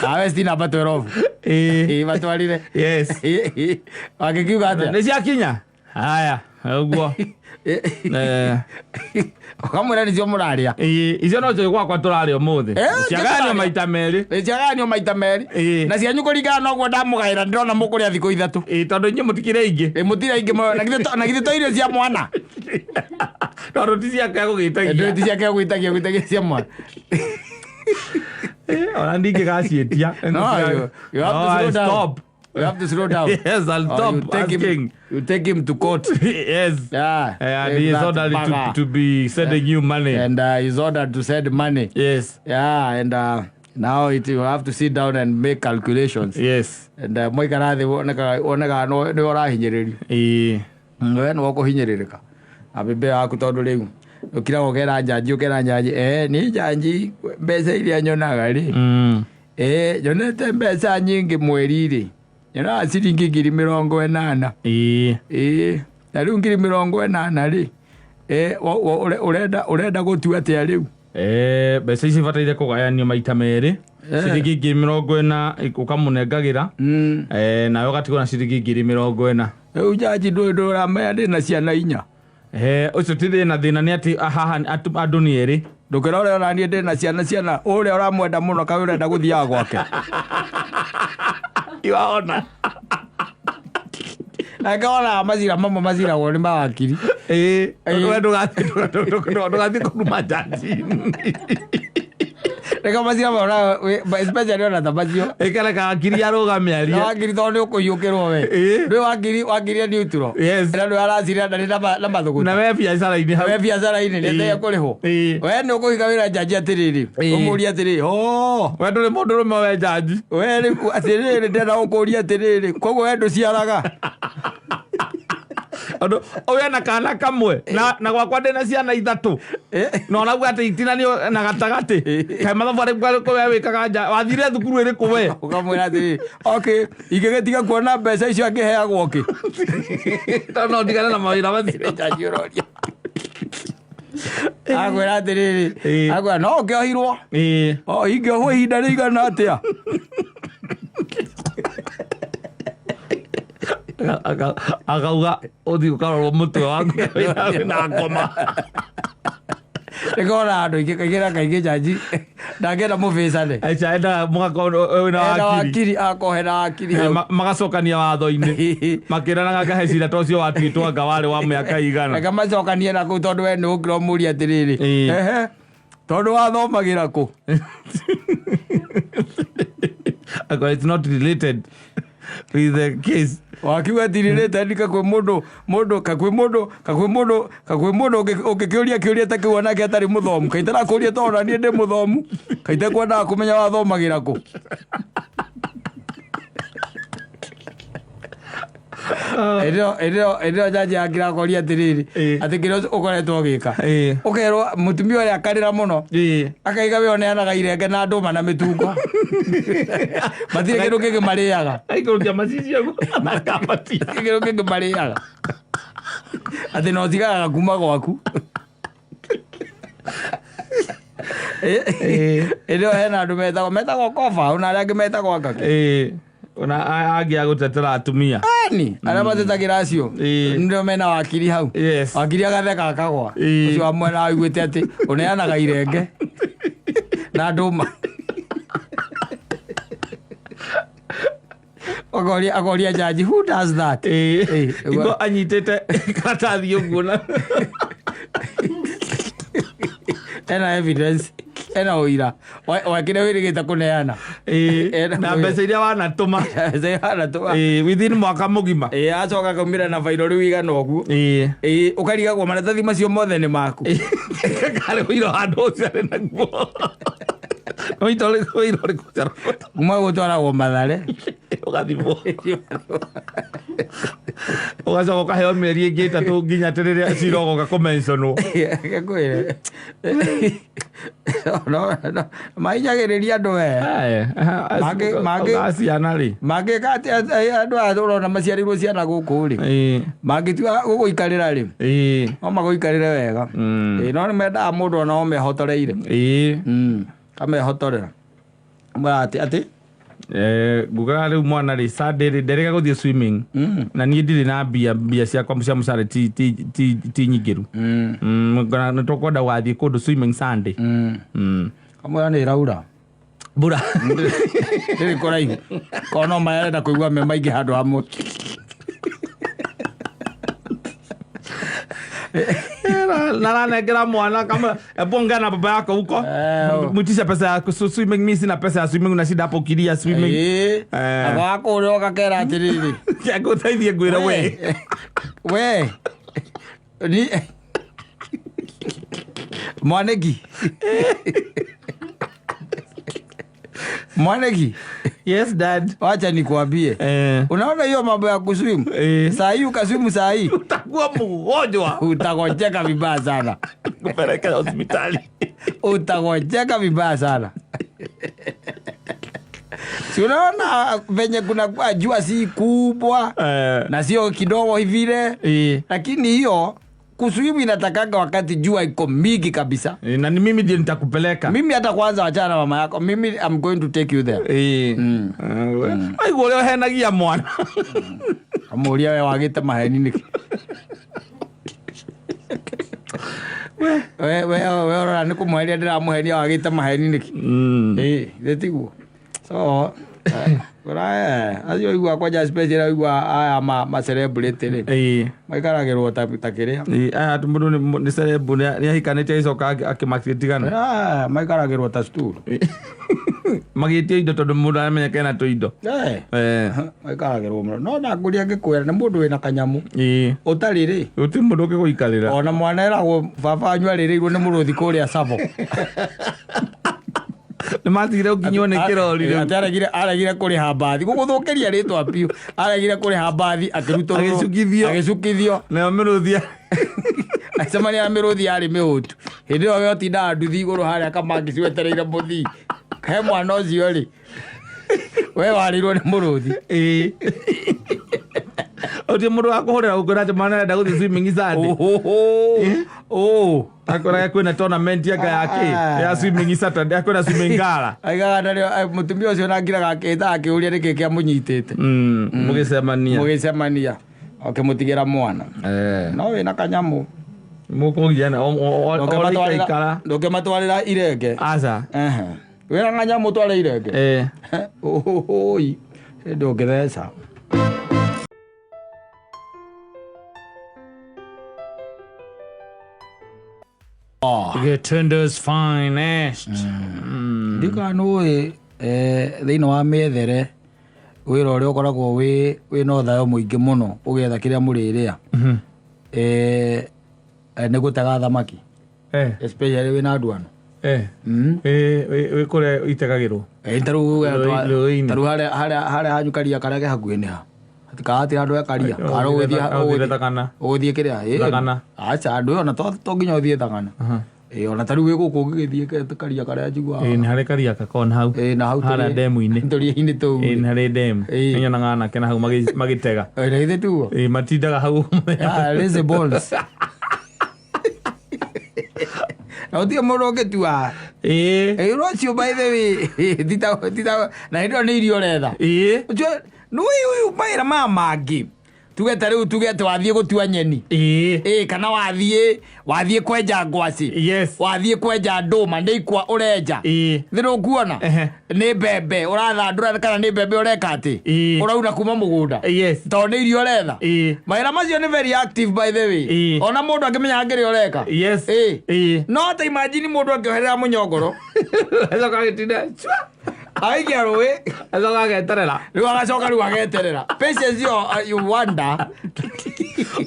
nawe ci namba 12. Matwarire. Yes. Wangĩkiuga atĩa? Nĩ ciakinya haya ũguo. Ũkamwĩra nĩcio mũrarĩa. Icio no cio gwakwa tũrarĩa ũmũthĩ. Ciagayanio tũrarĩa. Maita merĩ. Ciagayanio maita merĩ. Na cianyu kũringana na ũguo ndamũgaĩra ndĩrona mũkũrĩa thikũ 3. Tondũ inyuĩ mũtikĩrĩ aingĩ. Mũtirĩ aingĩ mũno. Na githĩ to irio cia mwana? Tondũ ti ciake gũgĩtagia. Ndũ ti ciake gũgĩtagia, gũgĩtagia cia mwana. Ona ndingĩgaciĩtia. No, you have to No, slow I down. stop. You have to slow down. Yes, I'll Or stop you take him, asking. you take him to court. Yes. Yeah. And Take he is that ordered bugger. to be sending you money. And he's ordered to send money. Yes. Yeah, and now you have to sit down and make calculations. Yes. And mwaikara thĩ wonekaga nĩwe ũrahinyĩrĩrio. We nĩwe ũkũhinyĩrĩrĩka. Na mbembe yaku tondũ rĩu ũkiraga ũkera njanji ũkera njanji nĩ njanji mbeca iria nyonaga rĩ. Nyonete mbeca nyingĩ mweri rĩ. Nyonaga ciringi 80,000. Na rĩu 80,000 rĩ. Ũrenda gũtua atĩa rĩu? Mbeca ici bataire kũgayanio maita merĩ. Ciringi 40,000 ũkamũnengagĩra. Nawe ũgatigwo na ciringi 40,000. Rĩu njanji ndũĩ ndũramenya ndĩ na ciana 4. Ũcio ti thĩna, thĩna nĩ atĩ haha andũ nĩ erĩ. Ndũkĩrore ona niĩ ndĩ na ciana, ciana ũrĩa ũramwenda mũno kaĩ ũrenda gũthiaga gwake. Iwaona. Na ngona macira mamwe maciragwo nĩ mawakiri. We ndũgathiĩ kũruma njanji. Reke macira mamwe, especially ona ta macio. Ĩkareka wakiri arũgame arie. Na wakiri tondũ nĩ ũkũhiũkĩrwo we. Ndũĩ wakiri e neutral. Na ndũĩ aracira ndarĩ na mathũgũta. Na we biacara-inĩ hau. We biacara-inĩ nĩ endagia kũrĩhwo. We nĩ ũkũhiga wĩra njanji atĩrĩrĩ. Ũmũrie atĩrĩrĩ, oh. We ndũrĩ mũndũrũme we njanji. We rĩu atĩrĩrĩ ndĩrenda gũkũria atĩrĩrĩ, koguo we ndũciaraga. Andũ, ũyũ ena kana kamwe na gwakwa ndĩna ciana 3. Na onauga atĩ itinanio na gatagatĩ. Kaĩ mathabu arĩkũ we wĩkaga nja, wathire thukuru ĩrĩkũ we? Ũkamwĩra atĩrĩrĩ, okay, ingĩgĩtiga kuona mbeca icio angĩheagwo kĩ? Tondũ no ndigane na mawĩra macio. Njanji ũroria. Akwĩra atĩrĩrĩ, akwĩra no ũkĩohirwo. O, ingĩohwo ihinda rĩigana atĩa? Akauga ũthiĩ ũkarorwo mũtwe waku wĩna ngoma. Nĩkona andũ aingĩ kaingĩ na kaingĩ njanji ndangĩenda mũbĩcane. Aca, endaga mũgakorwo wĩna Enda wakiri. wakiri, akohera wakiri hau. Magacokania watho-inĩ. Makĩranaga kahe cira ta ũcio watuĩtwo anga warĩ wa mĩaka igana. Reke macokanie na kũu tondũ we nĩ ũkĩra ũmũrie atĩrĩrĩ. Ehe, tondũ wathomagĩra kũ? Akwa, it's not related with the case. Wakiuga ti related, kakwĩ mũndũ, mũndũ, kakwĩ mũndũ, kakwĩ mũndũ, kakwĩ mũndũ ũngĩkĩũria kĩũria ta kĩu onake atarĩ mũthomu. Kaĩ itarakũria tondũ ona niĩ ndĩ mũthomu. Kaĩ itekwendaga kũmenya wathomagĩra kũ. Ĩndĩ ĩyo njanji angĩrakoria atĩrĩrĩ, atĩ kĩrĩa ũkoretwo ũgĩka. Ũkerwo mũtumia ũrĩa akarĩra mũno. Akaiga we ũneanaga irenge na ndũma na mĩtungo. Matirĩ kĩndũ kĩngĩ marĩaga. Aikũrũkia macicio ũguo, makambatia. Matirĩ kĩndũ kĩngĩ marĩaga. Atĩ no ũtigaraga kuma gwaku. Ĩndĩ ĩyo hena andũ metagwo koba, ona arĩa angĩ metagwo angaki. Ona angĩ a gũtetera atumia. Ani, arĩa matetagĩra acio. Nĩo mena wakiri hau. Wakiri agatheka akagwa. Ũcio wa mwena aiguĩte atĩ ũneanaga irenge na ndũma. Akoria jaji, who does that? Ingo anyitĩte karatathi ũguo na Ena evidence, ena ũira. Wa kĩrĩa wĩrĩgĩte kũneana. Ena Na ũira. mbeca iria wanatũma. Mbeca iria wanatũma. Within mwaka mũgima. Acoka akaumĩra na bairo rĩu igana ũguo. Ũkarigagwo maratathi macio mothe nĩ maku. Karĩ ũira handũ ũcio arĩ naguo. Ũira ũrĩkũ, ũira ũrĩkũ ũcio arĩ naguo? Kuma gũtwaragwo Mathare. Ũgathimwo. Ũgacoka ũkaheo mĩeri ĩngĩ 3 nginya atĩ rĩrĩa cira ũgoka kũmentionwo. Reke ngwĩre. No, mahinyagĩrĩria andũ we. Ciana rĩ. Mangĩka atĩ andũ aya ũrona maciarĩirwo ciana gũkũ rĩ, mangĩtua gũgũikarĩra rĩ, no magũikarĩre wega. Ĩĩ, no nĩ mendaga mũndũ ona o mehotoreire. Kamehotorera. Mwĩra atĩ atĩ Ngugaga rĩu mwana rĩ, Sunday rĩ, nderĩga gũthiĩ swimming, na niĩ ndirĩ na mbia, mbia ciakwa cia mũcara ti nyingĩru. Ngona nĩ tũkwenda gũgathiĩ kũndũ swimming Sunday. Kamwĩra nĩ ĩraura. Mbura. Ndĩrĩ kũraihu. Korwo no maĩ arenda kũigua me maingĩ handũ hamwe. Naranengera mwana kama, "Hebu ongea na baba yako huko, mwitishe pesa ya swimming. Mi sina pesa ya swimming, unashinda hapo ukilia swimming." Agakũrĩa ũgakera atĩrĩrĩ. Ngũteithie ngwĩre we. We ni mwaneki mwaneki. Yes, dad. Wacha nikuambie. Unaona hiyo mambo ya kuswim, saa hii ukaswimu saa hii, utakuwa mgonjwa. Utagonjeka vibaya sana. Kupeleka hospitali. Utagonjeka vibaya sana. Si unaona venye kuna kwa jua si kubwa na sio kidogo vile, lakini hiyo kuswimu inatakanga wakati jua iko mingi kabisa. Na ni mimi ndiye nitakupeleka. Mimi hata kwanza wachana na mama yako, mimi I'm going to take you there. Aigua ũrĩa ũhenagia mwana. Kamũria we wagĩte maheni nĩkĩ? We ũrora nĩ kũmũhenia ndĩramũhenia, wagĩte maheni nĩkĩ? Ĩĩ, githĩ tiguo? So acio igua kwanja special igua aya ma celebrity rĩ, maikaragĩrwo ta kĩrĩa. Aya atĩ mũndũ nĩ celeb, nĩ ahikanĩtie agĩcoka akĩmatigana. Ah, maikaragĩrwo ta stool. Magĩtio indo tondũ mũndũ aramenya kena tũindo. Maikaragĩrwo mũno, no ndakũria ngĩkwĩra nĩ mũndũ wĩna kanyamũ ũtarĩ rĩ, gũtirĩ mũndũ ũngĩgũikarĩra. Ona mwana eragwo baba wanyu arĩrĩirwo nĩ mũrũthi kũrĩa Savo. Nĩ matigire gũkinywo nĩ kĩrori rĩu. Atĩ aregire kũrĩha mbathi, gũgũthũkĩria rĩtwa biũ, aregire kũrĩha mbathi akĩrutũrũrwo. Agĩcukithio. Agĩcukithio. Nayo mĩrũthi. Acemania na mĩrũthi yarĩ mĩhũtu. Hĩndĩ ĩyo we ũtindaga nduthi igũrũ harĩa kamangisi wetereire mũthii he mwana ũcio rĩ, we warĩirwo nĩ mũrũthi. Ũtirĩ mũndũ wa kũhũrĩra gũkwĩra atĩ mwana arenda gũthiĩ swimming Sunday. Ohoho. Akoraga kwĩna tournament anga ya kĩ ya swimming Saturday, kwĩna swimming gala. Aigaga ndarĩ mũtumia ũcio nangiraga akĩta akĩũria nĩkĩ kĩamũnyitĩte. Mũgĩcemania. Mũgĩcemania ũkĩmũtigĩra mwana. No wĩna kanyamũ. Mũkũgiana o ikara. Ndũngĩmatwarĩra irenge. Aca. Ehe. Wĩna kanyamũ tware irenge. Oi, ndũngĩtheca. Gĩtũndũ's finest. Ndikana nũĩ thĩinĩ wa mĩethere wĩra ũrĩa ũkoragwo wĩ na ũthayo mũingĩ mũno ũgĩetha kĩrĩa mũrĩrĩa, nĩ gũtega thamaki, especially wĩna andũ ano. Wĩ kũrĩa itegagĩrwo. Tarĩu Rũĩ-inĩ. Tarĩu harĩa hanyu karia karĩa ke hakuhĩ nĩ ha kahatĩ handũ he karia Karĩa Ũgũthiĩ Thagana. Ũgũthiĩ kĩrĩa Thagana. Aca, andũ ĩyo ona to nginya ũthiĩ Thagana. Ĩ, ona tarĩu wĩ gũkũ ũngĩgĩthiĩ karia karĩa njiguaga. Nĩ harĩ karia kakon hau. Ĩ, na hau harĩa ndemu-inĩ. Tũria-inĩ tũu. Nĩ harĩ ndemu. Nĩnyonaga anake na hau magĩtega. Ĩ, na githĩ tuo? Matindaga hau mũthenya. Ah, lazy balls. Na gũtirĩ mũndũ ũngĩtua. Ĩ, rũciũ by the way tita na hĩndĩ ĩyo nĩ irio ũretha. Ũcio nĩũĩ ũyũ mawĩra maya mangĩ, tuge ta rĩu, tuge atĩ wathiĩ gũtua nyeni, ĩ, kana wathiĩ kwenja ngwacĩ, wathiĩ kwenja ndũma, nĩ ikwa ũrenja, thĩ nũkuona, nĩ mbembe ũrathandũra kana nĩ mbembe ũreka atĩ ũrauna kuma mũgũnda, tondũ nĩ irio ũretha. Mawĩra macio nĩ very active, by the way. Ona mũndũ angĩmenya kĩrĩa ũreka. No ta imagine mũndũ angĩoherera mũnyongoro, Acoka agĩtinda cua. Agaikia rũĩ. Acoka ageterera. Rĩu agacoka rĩu ageterera patience yo, you wonder.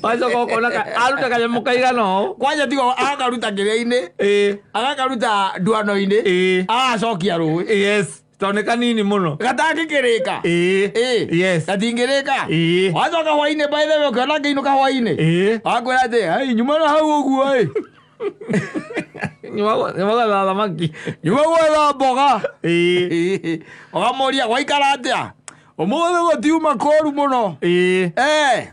Wacoka ũkona aruta kanyamũ kaigana ũũ. Kwanja tigo agakaruta kĩrĩa-inĩ, agakaruta nduano-inĩ, agacokia rũĩ. Yes, tondũ nĩ kanini mũno. Gatangĩkĩrĩka. Gatingĩrĩka. Wacoka hwainĩ, by the way, ũkĩona ngĩinũka hwainĩ, akwĩra atĩ, "Ai, nyuma na hau ũguo ĩ." Nyuma gwetha thamaki. Nyuma gwetha mboga. Ĩĩ. Ũkamũria gwaikara atĩa? Ũmũthĩ gũtiuma kũru mũno. Ĩĩ. Eh.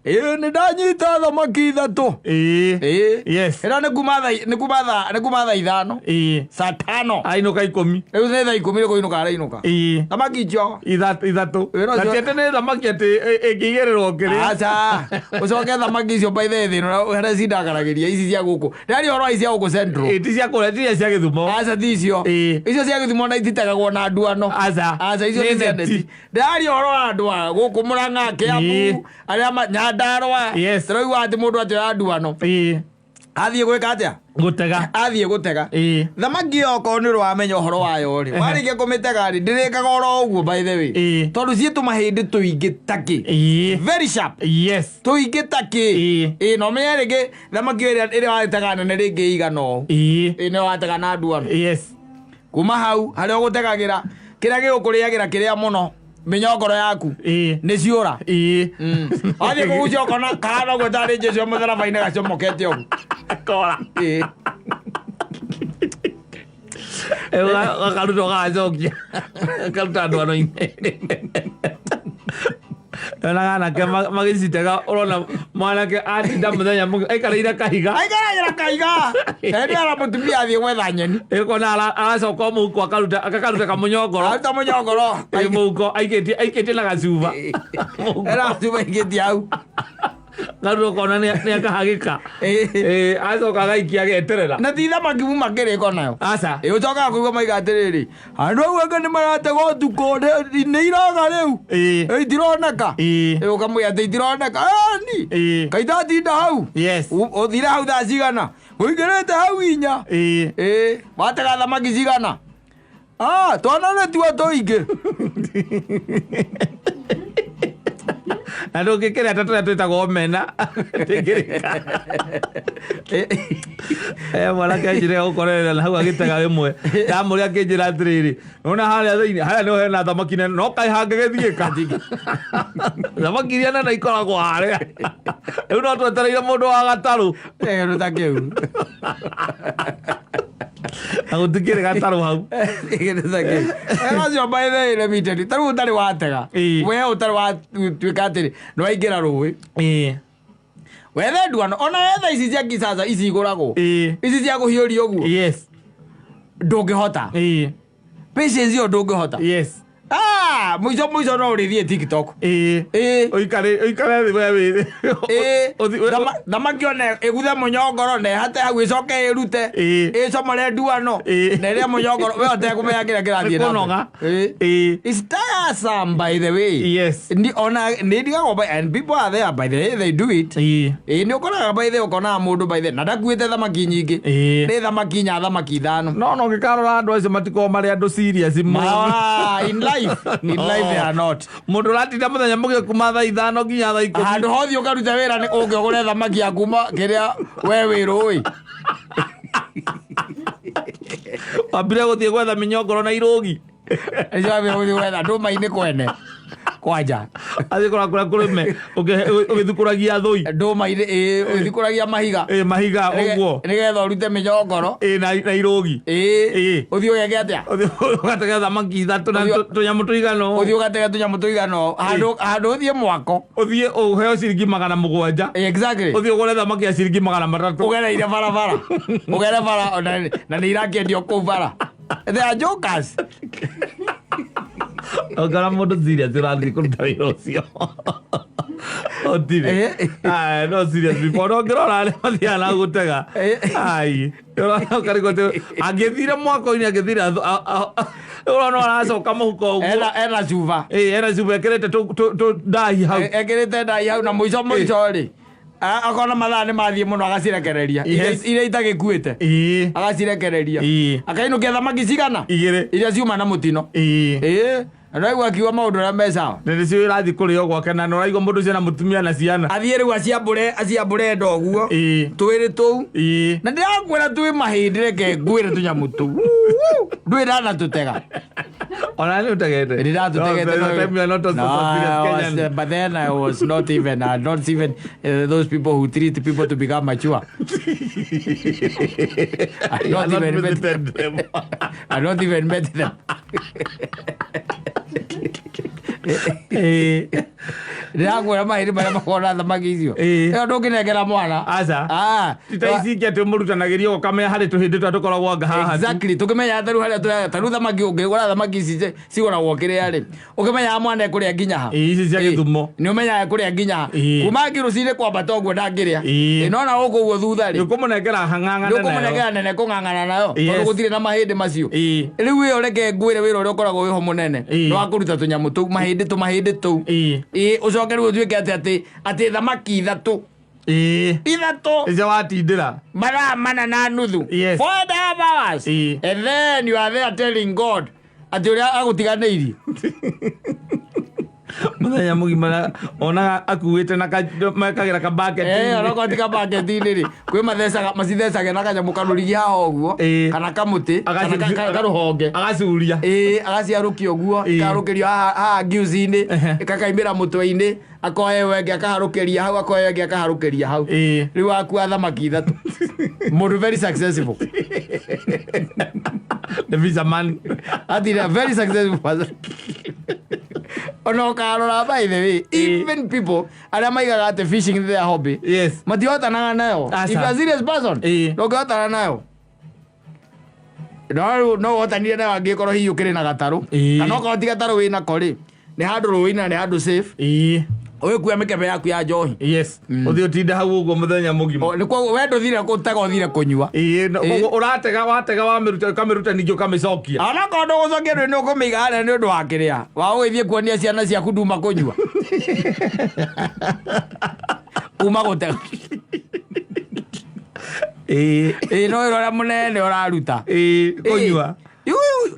Ĩĩ nĩ ndanyita thamaki ithatũ. Ĩĩ. Ĩĩ. Yes. Ĩra nĩ kuma thaa nĩ kuma thaa nĩ kuma thaa 5. Ĩĩ. Saa 5. Ainũka 10. Rĩu nĩ thaa 10 nĩ kũinũka arainũka. Ĩĩ. Thamaki icio. Ithatũ. Ĩĩ, no Na cio- ti atĩ nĩ thamaki atĩ ĩngĩigĩrĩrwo kĩrĩa. Aca. Ũcoke thamaki icio by the way thĩna harĩa cindakaragĩria ici cia gũkũ. Ndĩraria ũhoro wa ici cia gũkũ Central. Ĩĩ, ti cia kũrĩa, ti iria cia Gĩthumo. Aca ti icio. Ĩĩ. Icio cia Gĩthumo na ititegagwo na nduano. Aca. Aca icio Nĩ nĩ cia neti. neti. Ndĩraria ũhoro wa andũ a gũkũ Mũrang'a, Ĩĩ. Kĩambu, arĩa Nyandarũa. Yes. Tũraigua atĩ mũndũ atĩoya nduano. Ĩĩ. Athiĩ gwĩka atĩa? Gũtega. Athiĩ gũtega. Ĩĩ. Thamaki ĩyo okorwo nĩ ũramenya ũhoro wayo rĩ, warĩkia kũmĩtega rĩ, ndĩrĩkaga oro ũguo by the way. Ĩĩ. Tondũ ciĩ tũmahĩndĩ tũingĩ takĩ. Ĩĩ. Very sharp. Yes. Tũingĩ takĩ. Ĩĩ. Ĩĩ na ũmenye rĩngĩ thamaki ĩyo ĩrĩa watega nene rĩngĩ ĩigana ũũ. Ĩĩ. Ĩĩ nĩyo watega na nduano. Yes. Kuma hau harĩa ũgũtegagĩra kĩrĩa gĩgũkũrĩagĩra kĩrĩa mũno mĩnyongoro yaku Ĩĩ. nĩ ciũra. Ĩĩ. Wathiĩ kũgucia ũkona kahana ũguo tarĩ Jesũ mũtharaba-inĩ gacomokete ũguo. Kora. Ĩĩ. Gakaruta ũgagacokia. Gakaruta ndwano-inĩ. Yonaga anake magĩcitega ũrona mwanake atinda mũthenya mũgima aikarĩire kahiga. Aikaragĩra kahiga. Hĩndĩ ĩyo mũtumia athiĩ gwetha nyeni. Ĩkona aracoka o mũhuko akaruta akakaruta kamũnyongoro. Aruta mũnyongoro. Ĩ mũhuko aikĩtie aikĩtie na gacuba. Mũhuko. Era cuba aikĩtie hau. Garuta ũkona nĩ akahagĩka. Ĩĩ. Ĩ acoka agaikia ageterera. Na ti thamaki muma kĩrĩko nayo. Aca. Ĩ ũcokaga kũigua maiga atĩrĩrĩ, andũ au anga nĩ maratega ũtukũ nĩ iraga rĩu. Ĩĩ. Ĩ itironeka. Ĩĩ. Ĩ ũkamwĩra atĩ itironeka. Ĩni. Ĩĩ. Kaĩ ndatinda hau. Yes. Ũthire hau thaa cigana? Ũingĩrĩte hau 4. Ĩĩ. Ĩĩ. Watega thamaki cigana? Ah, twana nĩtuo tũingĩ. Na ndũngĩkĩrĩa ta tũrĩa twĩtagwo omena. Ndĩngĩrĩka. Mwanake anjĩrĩra gũkorerera na hau agĩtega rĩmwe. Ndamũria akĩnjĩra atĩrĩrĩ, nĩwona harĩa thĩinĩ, harĩa nĩho hena thamaki nene, no kaĩ hangĩgĩthiĩka. Thamaki iria nene ikoragwo harĩa. Rĩu no twetereire mũndũ wa gatarũ. Kĩndũ ta kĩu. Na gũtikĩrĩ gatarũ hau. Kĩndũ ta kĩu. Wega ũcio by the way, let me tell you, ta rĩu ũtarĩ watega. Ĩĩ. We ũtarĩ watuĩka atĩrĩ, nĩwaingĩra rũĩ. Ĩĩ. Wethe nduano, ona wetha ici cia kisasa ici igũragwo. Ĩĩ. Ici cia kũhiũria ũguo. Yes. Ndũngĩhota. Ĩĩ. Patience ĩyo ndũngĩhota. Yes. Ah, mũico mũico no ũrĩthiĩ TikTok. Ĩĩ. Ĩĩ. Ũikare ũikare thĩ we wĩ. Ĩĩ. Ũthi- Thamaki ona ĩguthe mũnyongoro na ĩhate hau ĩcoke ĩrute. Ĩĩ. Ĩcomore nduano. Ĩĩ. Na ĩrĩe mũnyongoro we ũtekũmenya kĩrĩa kĩrathiĩ na mbere. Nĩ kũnoga. Ĩĩ. Ĩĩ. It's tiresome by the way. Yes. Ndi ona nĩ ndigagwo by and people are there by the way they do it. Ĩĩ. Ĩĩ nĩ ũkoraga by the way ũkonaga mũndũ by the na ndakuĩte thamaki nyingĩ. Ĩĩ. Nĩ thamaki inya thamaki ithano. No ũngĩkarora andũ acio matikoragwo marĩ andũ serious mũno. Ah, in life, in life they are not. Mũndũ ũratinda mũthenya mũgima kuma thaa 5 nginya thaa 10. Handũ hothe ũkaruta wĩra nĩ ũngĩogũre thamaki ya kuma kĩrĩa we wĩ rũĩ. Wambire gũthiĩ gwetha mĩnyongoro na irũgi. Nĩcio wambire gũthiĩ gwetha ndũma-inĩ kwene kwanja. Athiĩ kũrora kũrĩa kũrĩme ũgĩthukũragia thũi. Ndũma-inĩ ĩĩ ũgĩthikũragia mahiga. Ĩĩ mahiga ũguo. Nĩgetha ũrute mĩnyongoro. Ĩĩ na irũgi. Ĩĩ. Ĩĩ. Ũthiĩ ũgeke atĩa? Ũthiĩ ũgatega thamaki ithatũ na tũnyamũ tũigana ũũ. Ũthiĩ ũgatege tũnyamũ tũigana ũũ. Handũ handũ ũthiĩ mwako. Ũthiĩ ũheo ciringi 700. Exactly. Ũthiĩ ũgũre thamaki ya ciringi 300. Ũgereire barabara. Ũgere bara na nĩ irakĩendio kũu bara. They are jokers. Ũngĩona mũndũ serious ũrathiĩ kũruta wĩra ũcio. Ũtirĩ. Aya, no serious people. Ona ũngĩrora arĩa mathiaga na gũtega. Ai. Ũrona ũkarigwo atĩ angĩthire mwako-inĩ angĩthire ũrona aracoka mũhuko ũguo. Ena cuba. Ĩĩ, ena cuba ĩkĩrĩte tũ ndahi hau. Ekĩrĩte ndai hau na mũico mũico rĩ. Akona mathaa nĩ mathiĩ mũno agacirekereria. Yes. Iria itagĩkuĩte. Ĩĩ. Agacirekereria. Ĩĩ. Akainũkia thamaki cigana? Igĩrĩ. Iria ciuma na mũtino. Ĩĩ. Ĩĩ. Na ndĩraigua akiuga maũndũ ũrĩa me sawa. Na nĩcio ĩrathiĩ kũrĩo gwake na nĩũraigua mũndũ ũcio na mũtumia na ciana. Athiĩ rĩu aciambũre aciambũre nda ũguo. Twĩrĩ tũu. Na ndĩrakwĩra twĩ mahĩndĩ, reke ngwĩre tũnyamũ tũu ndwĩ ndanatũtega. Ona nĩ ũtegete. Ndĩratũtegete. No, time you are not also No, serious I was, Kenyan. but then I was not even not even those people who treat people to become mature. I You are not not even met visited them. I not even met them. Ndĩrakwĩra mahĩndĩ marĩa makoragwo na thamaki icio, ĩyo ndũngĩnengera mwana. Aca. Ah, Ti ta ici ingĩ atĩ ũmũrutanagĩria ũkamenya harĩ tũhĩndĩ tũrĩa tũkoragwo anga haha tu. Exactly, tũkĩmenya ta rĩu harĩa tũrĩa ta rĩu thamaki, ũngĩgũra thamaki ici cigũragwo kĩrĩa rĩ, ũkĩmenyaga mwana ekũrĩa nginya ha. Ĩĩ, ici cia Gĩthumo. Nĩ ũmenyaga ekũrĩa nginya ha. Kuma ngi rũcinĩ kwambata ũguo ndangĩrĩa. Ĩĩ, no na gũkũ ũguo thutha rĩ, Nĩ ũkũmũnengera hang'ang'ane nĩ nayo. ũkũmũnengera nene kũng'ang'ana nayo, tondũ gũtirĩ na mahĩndĩ macio. Rĩu ĩyo, reke ngwĩre, wĩra ũrĩa ũkoragwo wĩho mũnene nĩ wa kũruta tũnyamũ tũu, mahĩndĩ, tũmahĩndĩ tũu. Ĩĩ, ũcoke rĩu ũtuĩke atĩ thamaki ithatũ, ithatũ, Icio watindĩra. Mathaa 4.5, 4.5 hours, and then you are there telling God atĩ ũrĩa agũtiganĩirie. Mũthenya mũgima onaga akuĩte na mekagĩra kabaketi. Onokorwo ti kabaketi-inĩ rĩ, kwĩ mathecaga, macithecage na kanyamũ karũrigi haha ũguo, kana kamũtĩ, kana karũhonge. Agacuria. Ĩĩ, agaciarũkia ũguo, ĩkaharũkĩrio haha haha ngiuci-inĩ, ĩkakaimĩra mũtwe-inĩ, akoya ĩyo ĩngĩ akaharũkĩria hau, akoya ĩyo ĩngĩ akaharũkĩria hau. Rĩu akua thamaki ithatũ, mũndũ very successful. The fisherman. Atira very successful person. Ona ũkarora, by the way, even people arĩa maigaga atĩ fishing is their hobby, matihotanaga nayo. Aca. If you are a serious person, ndũngĩhotana nayo. No no ũhotanire nayo angĩkorwo hihi ũkĩrĩ na gatarũ, kana okorwo ti gatarũ wĩnako rĩ, nĩ handũ rũĩ na nĩ handũ safe, ũgĩkua mĩkebe yaku ya njohi. Yes, ũthiĩ ũtinde hau ũguo mũthenya mũgima. O, nĩ koguo we ndũthire gũtega, ũthire kũnyua. Koguo ũratega, watega, wamĩruta, ũkamĩruta, ningĩ ũkamĩcokia. Onakorwo ndũgũcokia, ndũĩ nĩ ũkũmĩiga harĩa nĩ ũndũ wa kĩrĩa wa ũgĩthiĩ kuonia ciana ciaku nduma kũnyua kuma gũtega. Ĩĩ, no wĩra ũrĩa mũnene ũraruta. Kũnyua.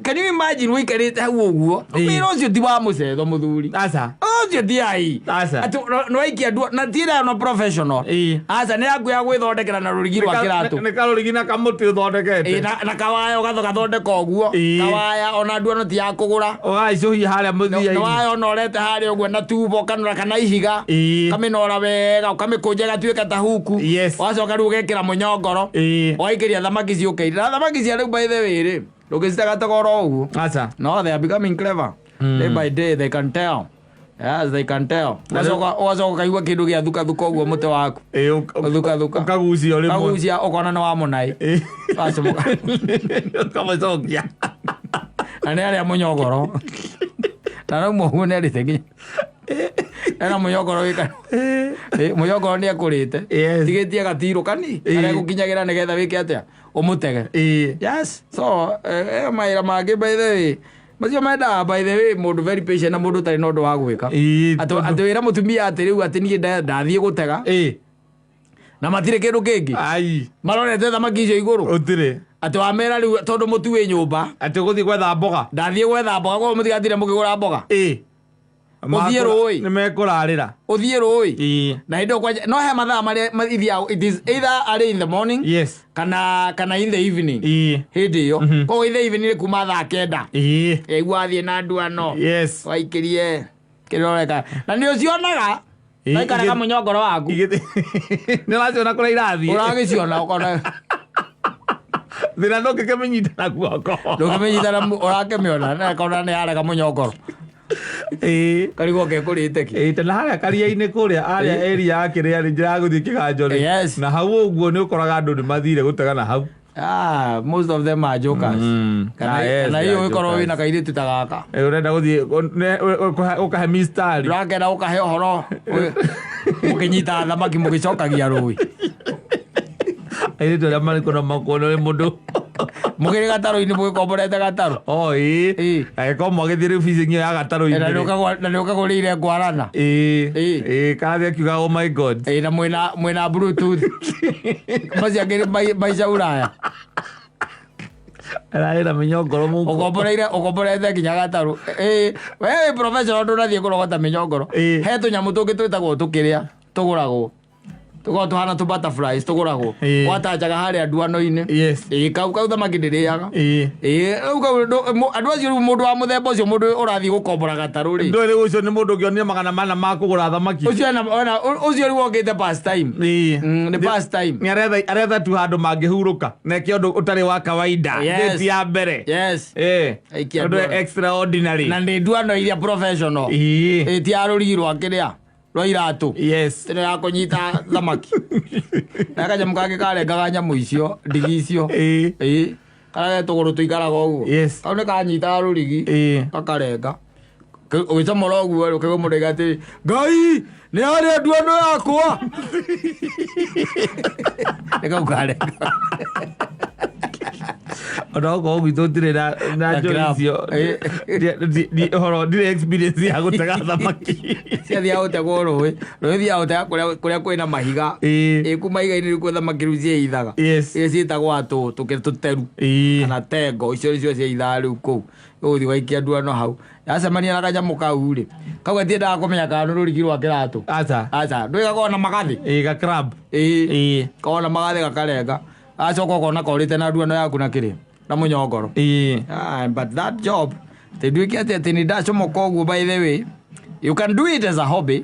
Can you imagine wĩikarĩte hau ũguo? Wĩra ũcio ti wa mũcetho, mũthuri. Aca. Ũcio ti ai. Aca. Atĩ nĩwaikia ndua na ti ĩrĩa no professional. Aca, nĩ yaku ya gwĩthondekera na rũrigi rwa kĩratũ. Nĩ karũrigi na kamũtĩ ũthondekete. Na kawaya ũgathondeka ũguo. Kawaya ona nduano ti ya kũgũra. Ũgacũhia harĩa Nĩ mũthia-inĩ. waya ũnorete harĩa ũguo na tubo, ũkanora kana ihiga, ũkamĩnora wega, ũkamĩkũnja ĩgatuĩka ta huku. Ũgacoka rĩu ũgekĩra mũnyongoro, ũgaikĩria thamaki ciũkĩire. Na thamaki cia rĩu, by the way rĩ, ndũngĩcitega togoro ũguo. Aca. No, they are becoming clever day by day. They can tell, yes, they can tell. Ũgacoka ũkaigua kĩndũ gĩa thukathuka ũguo mũtĩ waku. Thukathuka. Ũkagucia o rĩmwe. Kagucia, ũkona nĩ wa mũnai. Wacomoka. Ũkamũcokia. Na nĩ arĩa mũnyongoro, na rĩu ũguo nĩ arĩte nginya ena mũnyongoro wĩ kanua. Mũnyongoro nĩ ekũrĩte. Tigĩtie gatirũ kani karĩa gũkinyagĩra nĩgetha wĩke atĩa, ũmũtege. Yes, so mawĩra mangĩ, by the way, macio mendaga, by the way, mũndũ very patient na mũndũ ũtarĩ na ũndũ wa gwĩka. Atĩ wĩra mũtumia atĩ rĩu atĩ niĩ ndathiĩ gũtega na matirĩ kĩndũ kĩngĩ, Ai. marorete thamaki icio igũrũ. Ũtirĩ. Atĩ wamera rĩu tondũ mũtu wĩ nyũmba, Atĩ ũgũthiĩ gwetha mboga. Ndathiĩ gwetha mboga, koguo mũtigatire mũkĩgũra mboga. Ũthiĩ rũĩ. Nĩ mekũrarĩra. Ũthiĩ rũĩ. Na hĩndĩ ĩyo kwanja no he mathaa marĩa ithiaga, it is either early in the morning kana in the evening. Hĩndĩ ĩyo koguo in the evening nĩ kuma thaa 9. Ĩgua athiĩ na nduano, waikĩrie kĩrĩa ũreka na nĩ ũcionaga. Waikaraga mũnyongoro waku. Nĩ ũraciona kũrĩa irathiĩ. Ũragĩciona, ũkona. Thĩna ndũngĩkĩmĩnyita na guoko. Ndũngĩmĩnyita na ũrakĩmĩona na ĩkona nĩ yarega mũnyongoro, karigwo kekũrĩte ki. Ĩĩ, tena harĩa karia-inĩ kũrĩa arĩa area ya kĩrĩa rĩ, njĩra ya gũthiĩ kĩganjo rĩ, na hau ũguo nĩ ũkoraga andũ nĩ mathire gũtega na hau. Ah, most of them are jokers. Kana Ah, yes, kana they hiyo are ũgĩkorwo jokers. wĩna kairĩtu ta gaka. Ũrenda gũthiĩ ũkahe mistari. Ũrakenda ũkahe ũhoro mũkĩnyita thamaki mũgĩcokagia rũĩ. Airĩtu arĩa marĩ kũna makuona ũrĩ mũndũ Mũkĩrĩ gatarũ-inĩ, mũgĩkomborete gatarũ. O ĩĩ. Angĩkorwo mwagĩthiĩ rĩu fishing ĩyo ya gatarũ-inĩ Na rĩ. na nĩ ũkagũrĩire ngwarana. Ĩĩ, karathiĩ akiuga, "Oh my God." Ĩĩ, na mwĩna bluetooth macio angĩ maica Ulaya. Ararĩ na mĩnyongoro mũhuko. Ũkomboreire, ũkomborete nginya gatarũ. Ĩĩ, we wĩ professional, ndũnathiĩ kũrogota mĩnyongoro. He tũnyamũ tũngĩ twĩtagwo tũkĩrĩa tũgũragwo, tũkoragwo tũhana tũ butterflies tũgũragwo. Watanjaga harĩa nduano-inĩ. Ĩĩ, kau thamaki ndĩrĩaga. Ĩĩ, rĩu kau andũ acio, rĩu mũndũ wa mũthemba ũcio, mũndũ ũrathiĩ gũkombora gatarũ rĩ. Ndũĩ rĩu ũcio nĩ mũndũ ũngĩonire 400 ma kũgũra thamaki. Ũcio ũcio rĩu okĩte pastime. Nĩ pastime. Nĩ aretha tu handũ mangĩhurũka na eke ũndũ ũtarĩ wa kawaida. Date ya mbere. Aikia Ũndũ nduano. extraordinary. Na nĩ nduano iria professional. Ĩĩ, ti ya rũrigi rwa kĩrĩa rwa iratũ. Tene ya kũnyita thamaki na kanyamũ kangĩ karengaga nyamũ icio, ndigi icio. Ĩĩ, karĩa ge tũgũrũ tũikaraga ũguo. Kau nĩ kanyitaga rũrigi. Gakarenga. Ũgĩcomora ũguo rĩ, ũkaigua mũndũ aiga atĩrĩ, "Ngai nĩ harĩa nduano yakwa." Nĩ kau karenga. Ona okorwo gwitũ ndirĩ na Na njũĩ graph. icio. Ũhoro ndirĩ experience ya gũtega thamaki. Ciathiaga gũtegwo rũĩ, rũĩ thiaga gũtega kũrĩa kwĩna mahiga. Ĩ, kuma mahiga-inĩ rĩu kwĩ thamaki rĩu ciĩithaga. Iria ciĩtagwo atũ tũteru kana tengo, icio nĩcio ciĩithaga rĩu kũu. Ũgũthiĩ ũgaikia nduano hau, yacemania na kanyamũ kau rĩ, kau gatiendaga kũmenya kana nĩ rũrigi rwa kĩratũ. Aca. Aca, ndũĩ gakona magathĩ. Ĩĩ, ga crab. Ĩĩ, kona magathĩ gakarenga, agacoka ũkona korĩte na nduano yaku na kĩrĩa na mũnyongoro. Ah, but that job atĩ nduĩke atĩ nĩ ndacomoka ũguo. By the way, you can do it as a hobby.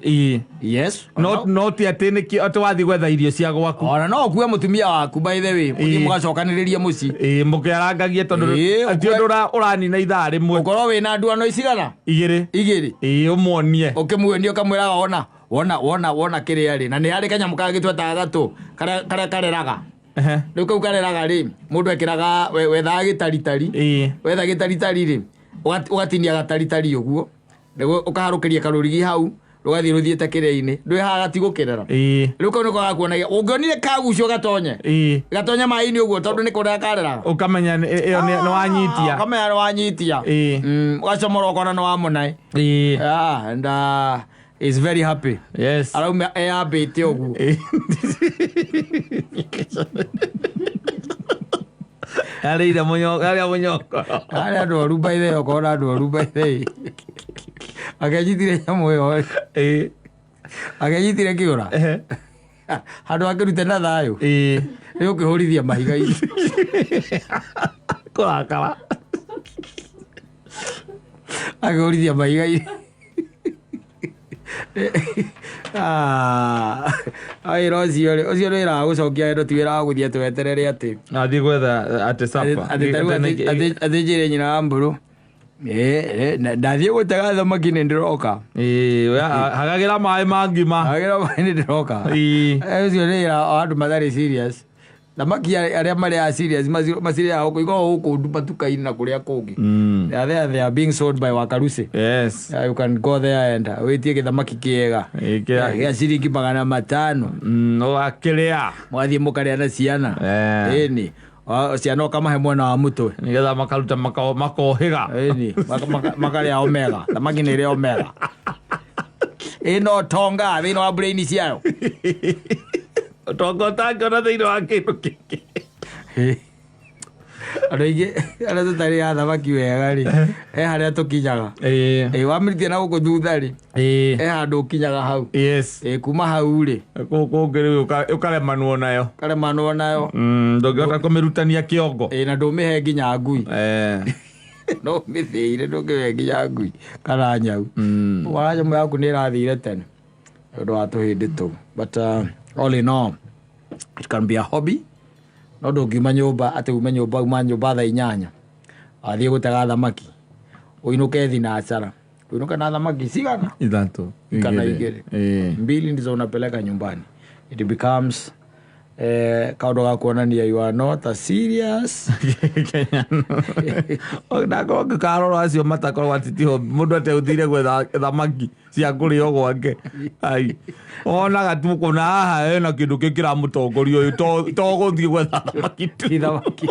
Yes. No ti atĩ nĩkĩ atĩ wathiĩ gwetha irio cia gwaku. Ona no ũkue mũtumia waku, by the way, mũthiĩ mũgacokanĩrĩrie mũciĩ. Ĩĩ, mũkĩarangagie tondũ ti ũndũ ũranina ithaa rĩmwe. Ũkorwo wĩna nduano icigana? Igĩrĩ. Igĩrĩ. Ĩĩ, ũmuonie. Ũkĩmuonia ũkamwĩraga, wona, wona, wona, wona kĩrĩa rĩ, na nĩ harĩ kanyamũ kangĩ twetaga gatũ karĩa kareraga. Rĩu kau kareraga rĩ, mũndũ ekĩraga wethaga gĩtaritari. Wetha gĩtaritari rĩ, ũgatinia gataritari ũguo, nĩguo ũkaharũkĩria karũrigi hau, rũgathiĩ rũthiĩte kĩrĩa-inĩ, ndwĩ haha gatigũkĩrera. Rĩu kau nĩko gakuonagia ũngĩonire kagucio gatonye, gatonye maĩ-inĩ ũguo, tondũ nĩ kũrera kareraga. Ũkamenya ĩyo nĩ wanyitia. Ũkamenya nĩ wanyitia. Ũgacomora ũkona nĩ wamũnae. Ah, and is very happy. Arauma eyambĩte ũguo. Arĩire arĩa mũnyongoro. Harĩ andũ oru, by the way, ũkona andũ oru, by the way. Akenyitire nyamũ ĩyo, akenyitire kĩũra handũ akĩrute na thayũ, nĩ ũkĩhũrithia mahiga-inĩ. Kũrakara. Akĩhũrithia mahiga-inĩ. Ah, wĩra ũcio rĩ, ũcio nĩ wĩra wa gũcokia wendo, ti wĩra wa gũthiĩ atĩ weterere atĩ Athiĩ gwetha atĩ supper. Atĩ tarĩu atĩ njĩre nyina wa mbũrũ, "Ndathiĩ gũtega thamaki, nĩ ndĩroka." Ĩĩ, hagagĩra maĩ ma ngima. Hagĩra maĩ, nĩ ndĩroka. Ũcio nĩ wĩra wa andũ matarĩ serious. Thamaki arĩa marĩ a serious macirĩaga gũkũ, ikoragwo gũkũ matuka-inĩ na kũrĩa kũngĩ. They are there, they are being sold by Wakarusi. Yeah, you can go there and wĩtie gĩthamaki kĩega gĩa ciringi 500. Ũgakĩrĩa. Mũgathiĩ mũkarĩa na ciana. Ĩni. Ciana ũkamahe mwena wa mũtwe. Nĩgetha makaruta makohĩga. Ĩni, makarĩa omega. Thamaki nĩ ĩrĩ omega. Ĩno tonga thĩinĩ wa brain ciayo. Ũtonga ũtangĩona thĩinĩ wa kĩndũ kĩngĩ. Andũ aingĩ arĩa tũtarĩaga thamaki wega rĩ, he harĩa tũkinyaga. Ĩ, wamĩrutia na gũkũ thutha rĩ, he handũ ũkinyaga hau. Ĩ, kuma hau rĩ, Kũu kũngĩ rĩu ũkaremanwo nayo. Karemanwo nayo. Ndũngĩhota kũmĩrutania kĩongo. Ĩ, na ndũmĩhe nginya ngui. No ũmĩthĩire, ndũngĩhe nginya ngui kana nyau. Wara nyamũ yaku nĩ ĩrathire tene nĩ ũndũ wa tũhĩndĩ tũu. But all in all, it can be a hobby, no ndũngiuma nyũmba atĩ ume nyũmba, uma nyũmba thaa 8 wathiĩ gũtega thamaki, ũinũke thinacara, uinuke na thamaki cigana? Ithatũ. Kana Igĩrĩ. igĩrĩ. Mbili ndizo unapeleka nyumbani. It becomes kaũndũ ga kuonania you are not a serious. Ndakorwo ngĩkarora acio matakorwo atĩ tiho mũndũ ateũthire gwetha thamaki cia kũrĩo gwake. Ai, onaga tu kũna haha hena kĩndũ kĩ kĩramũtongoria ũyũ, to gũthiĩ gwetha thamaki tu. Ti thamaki.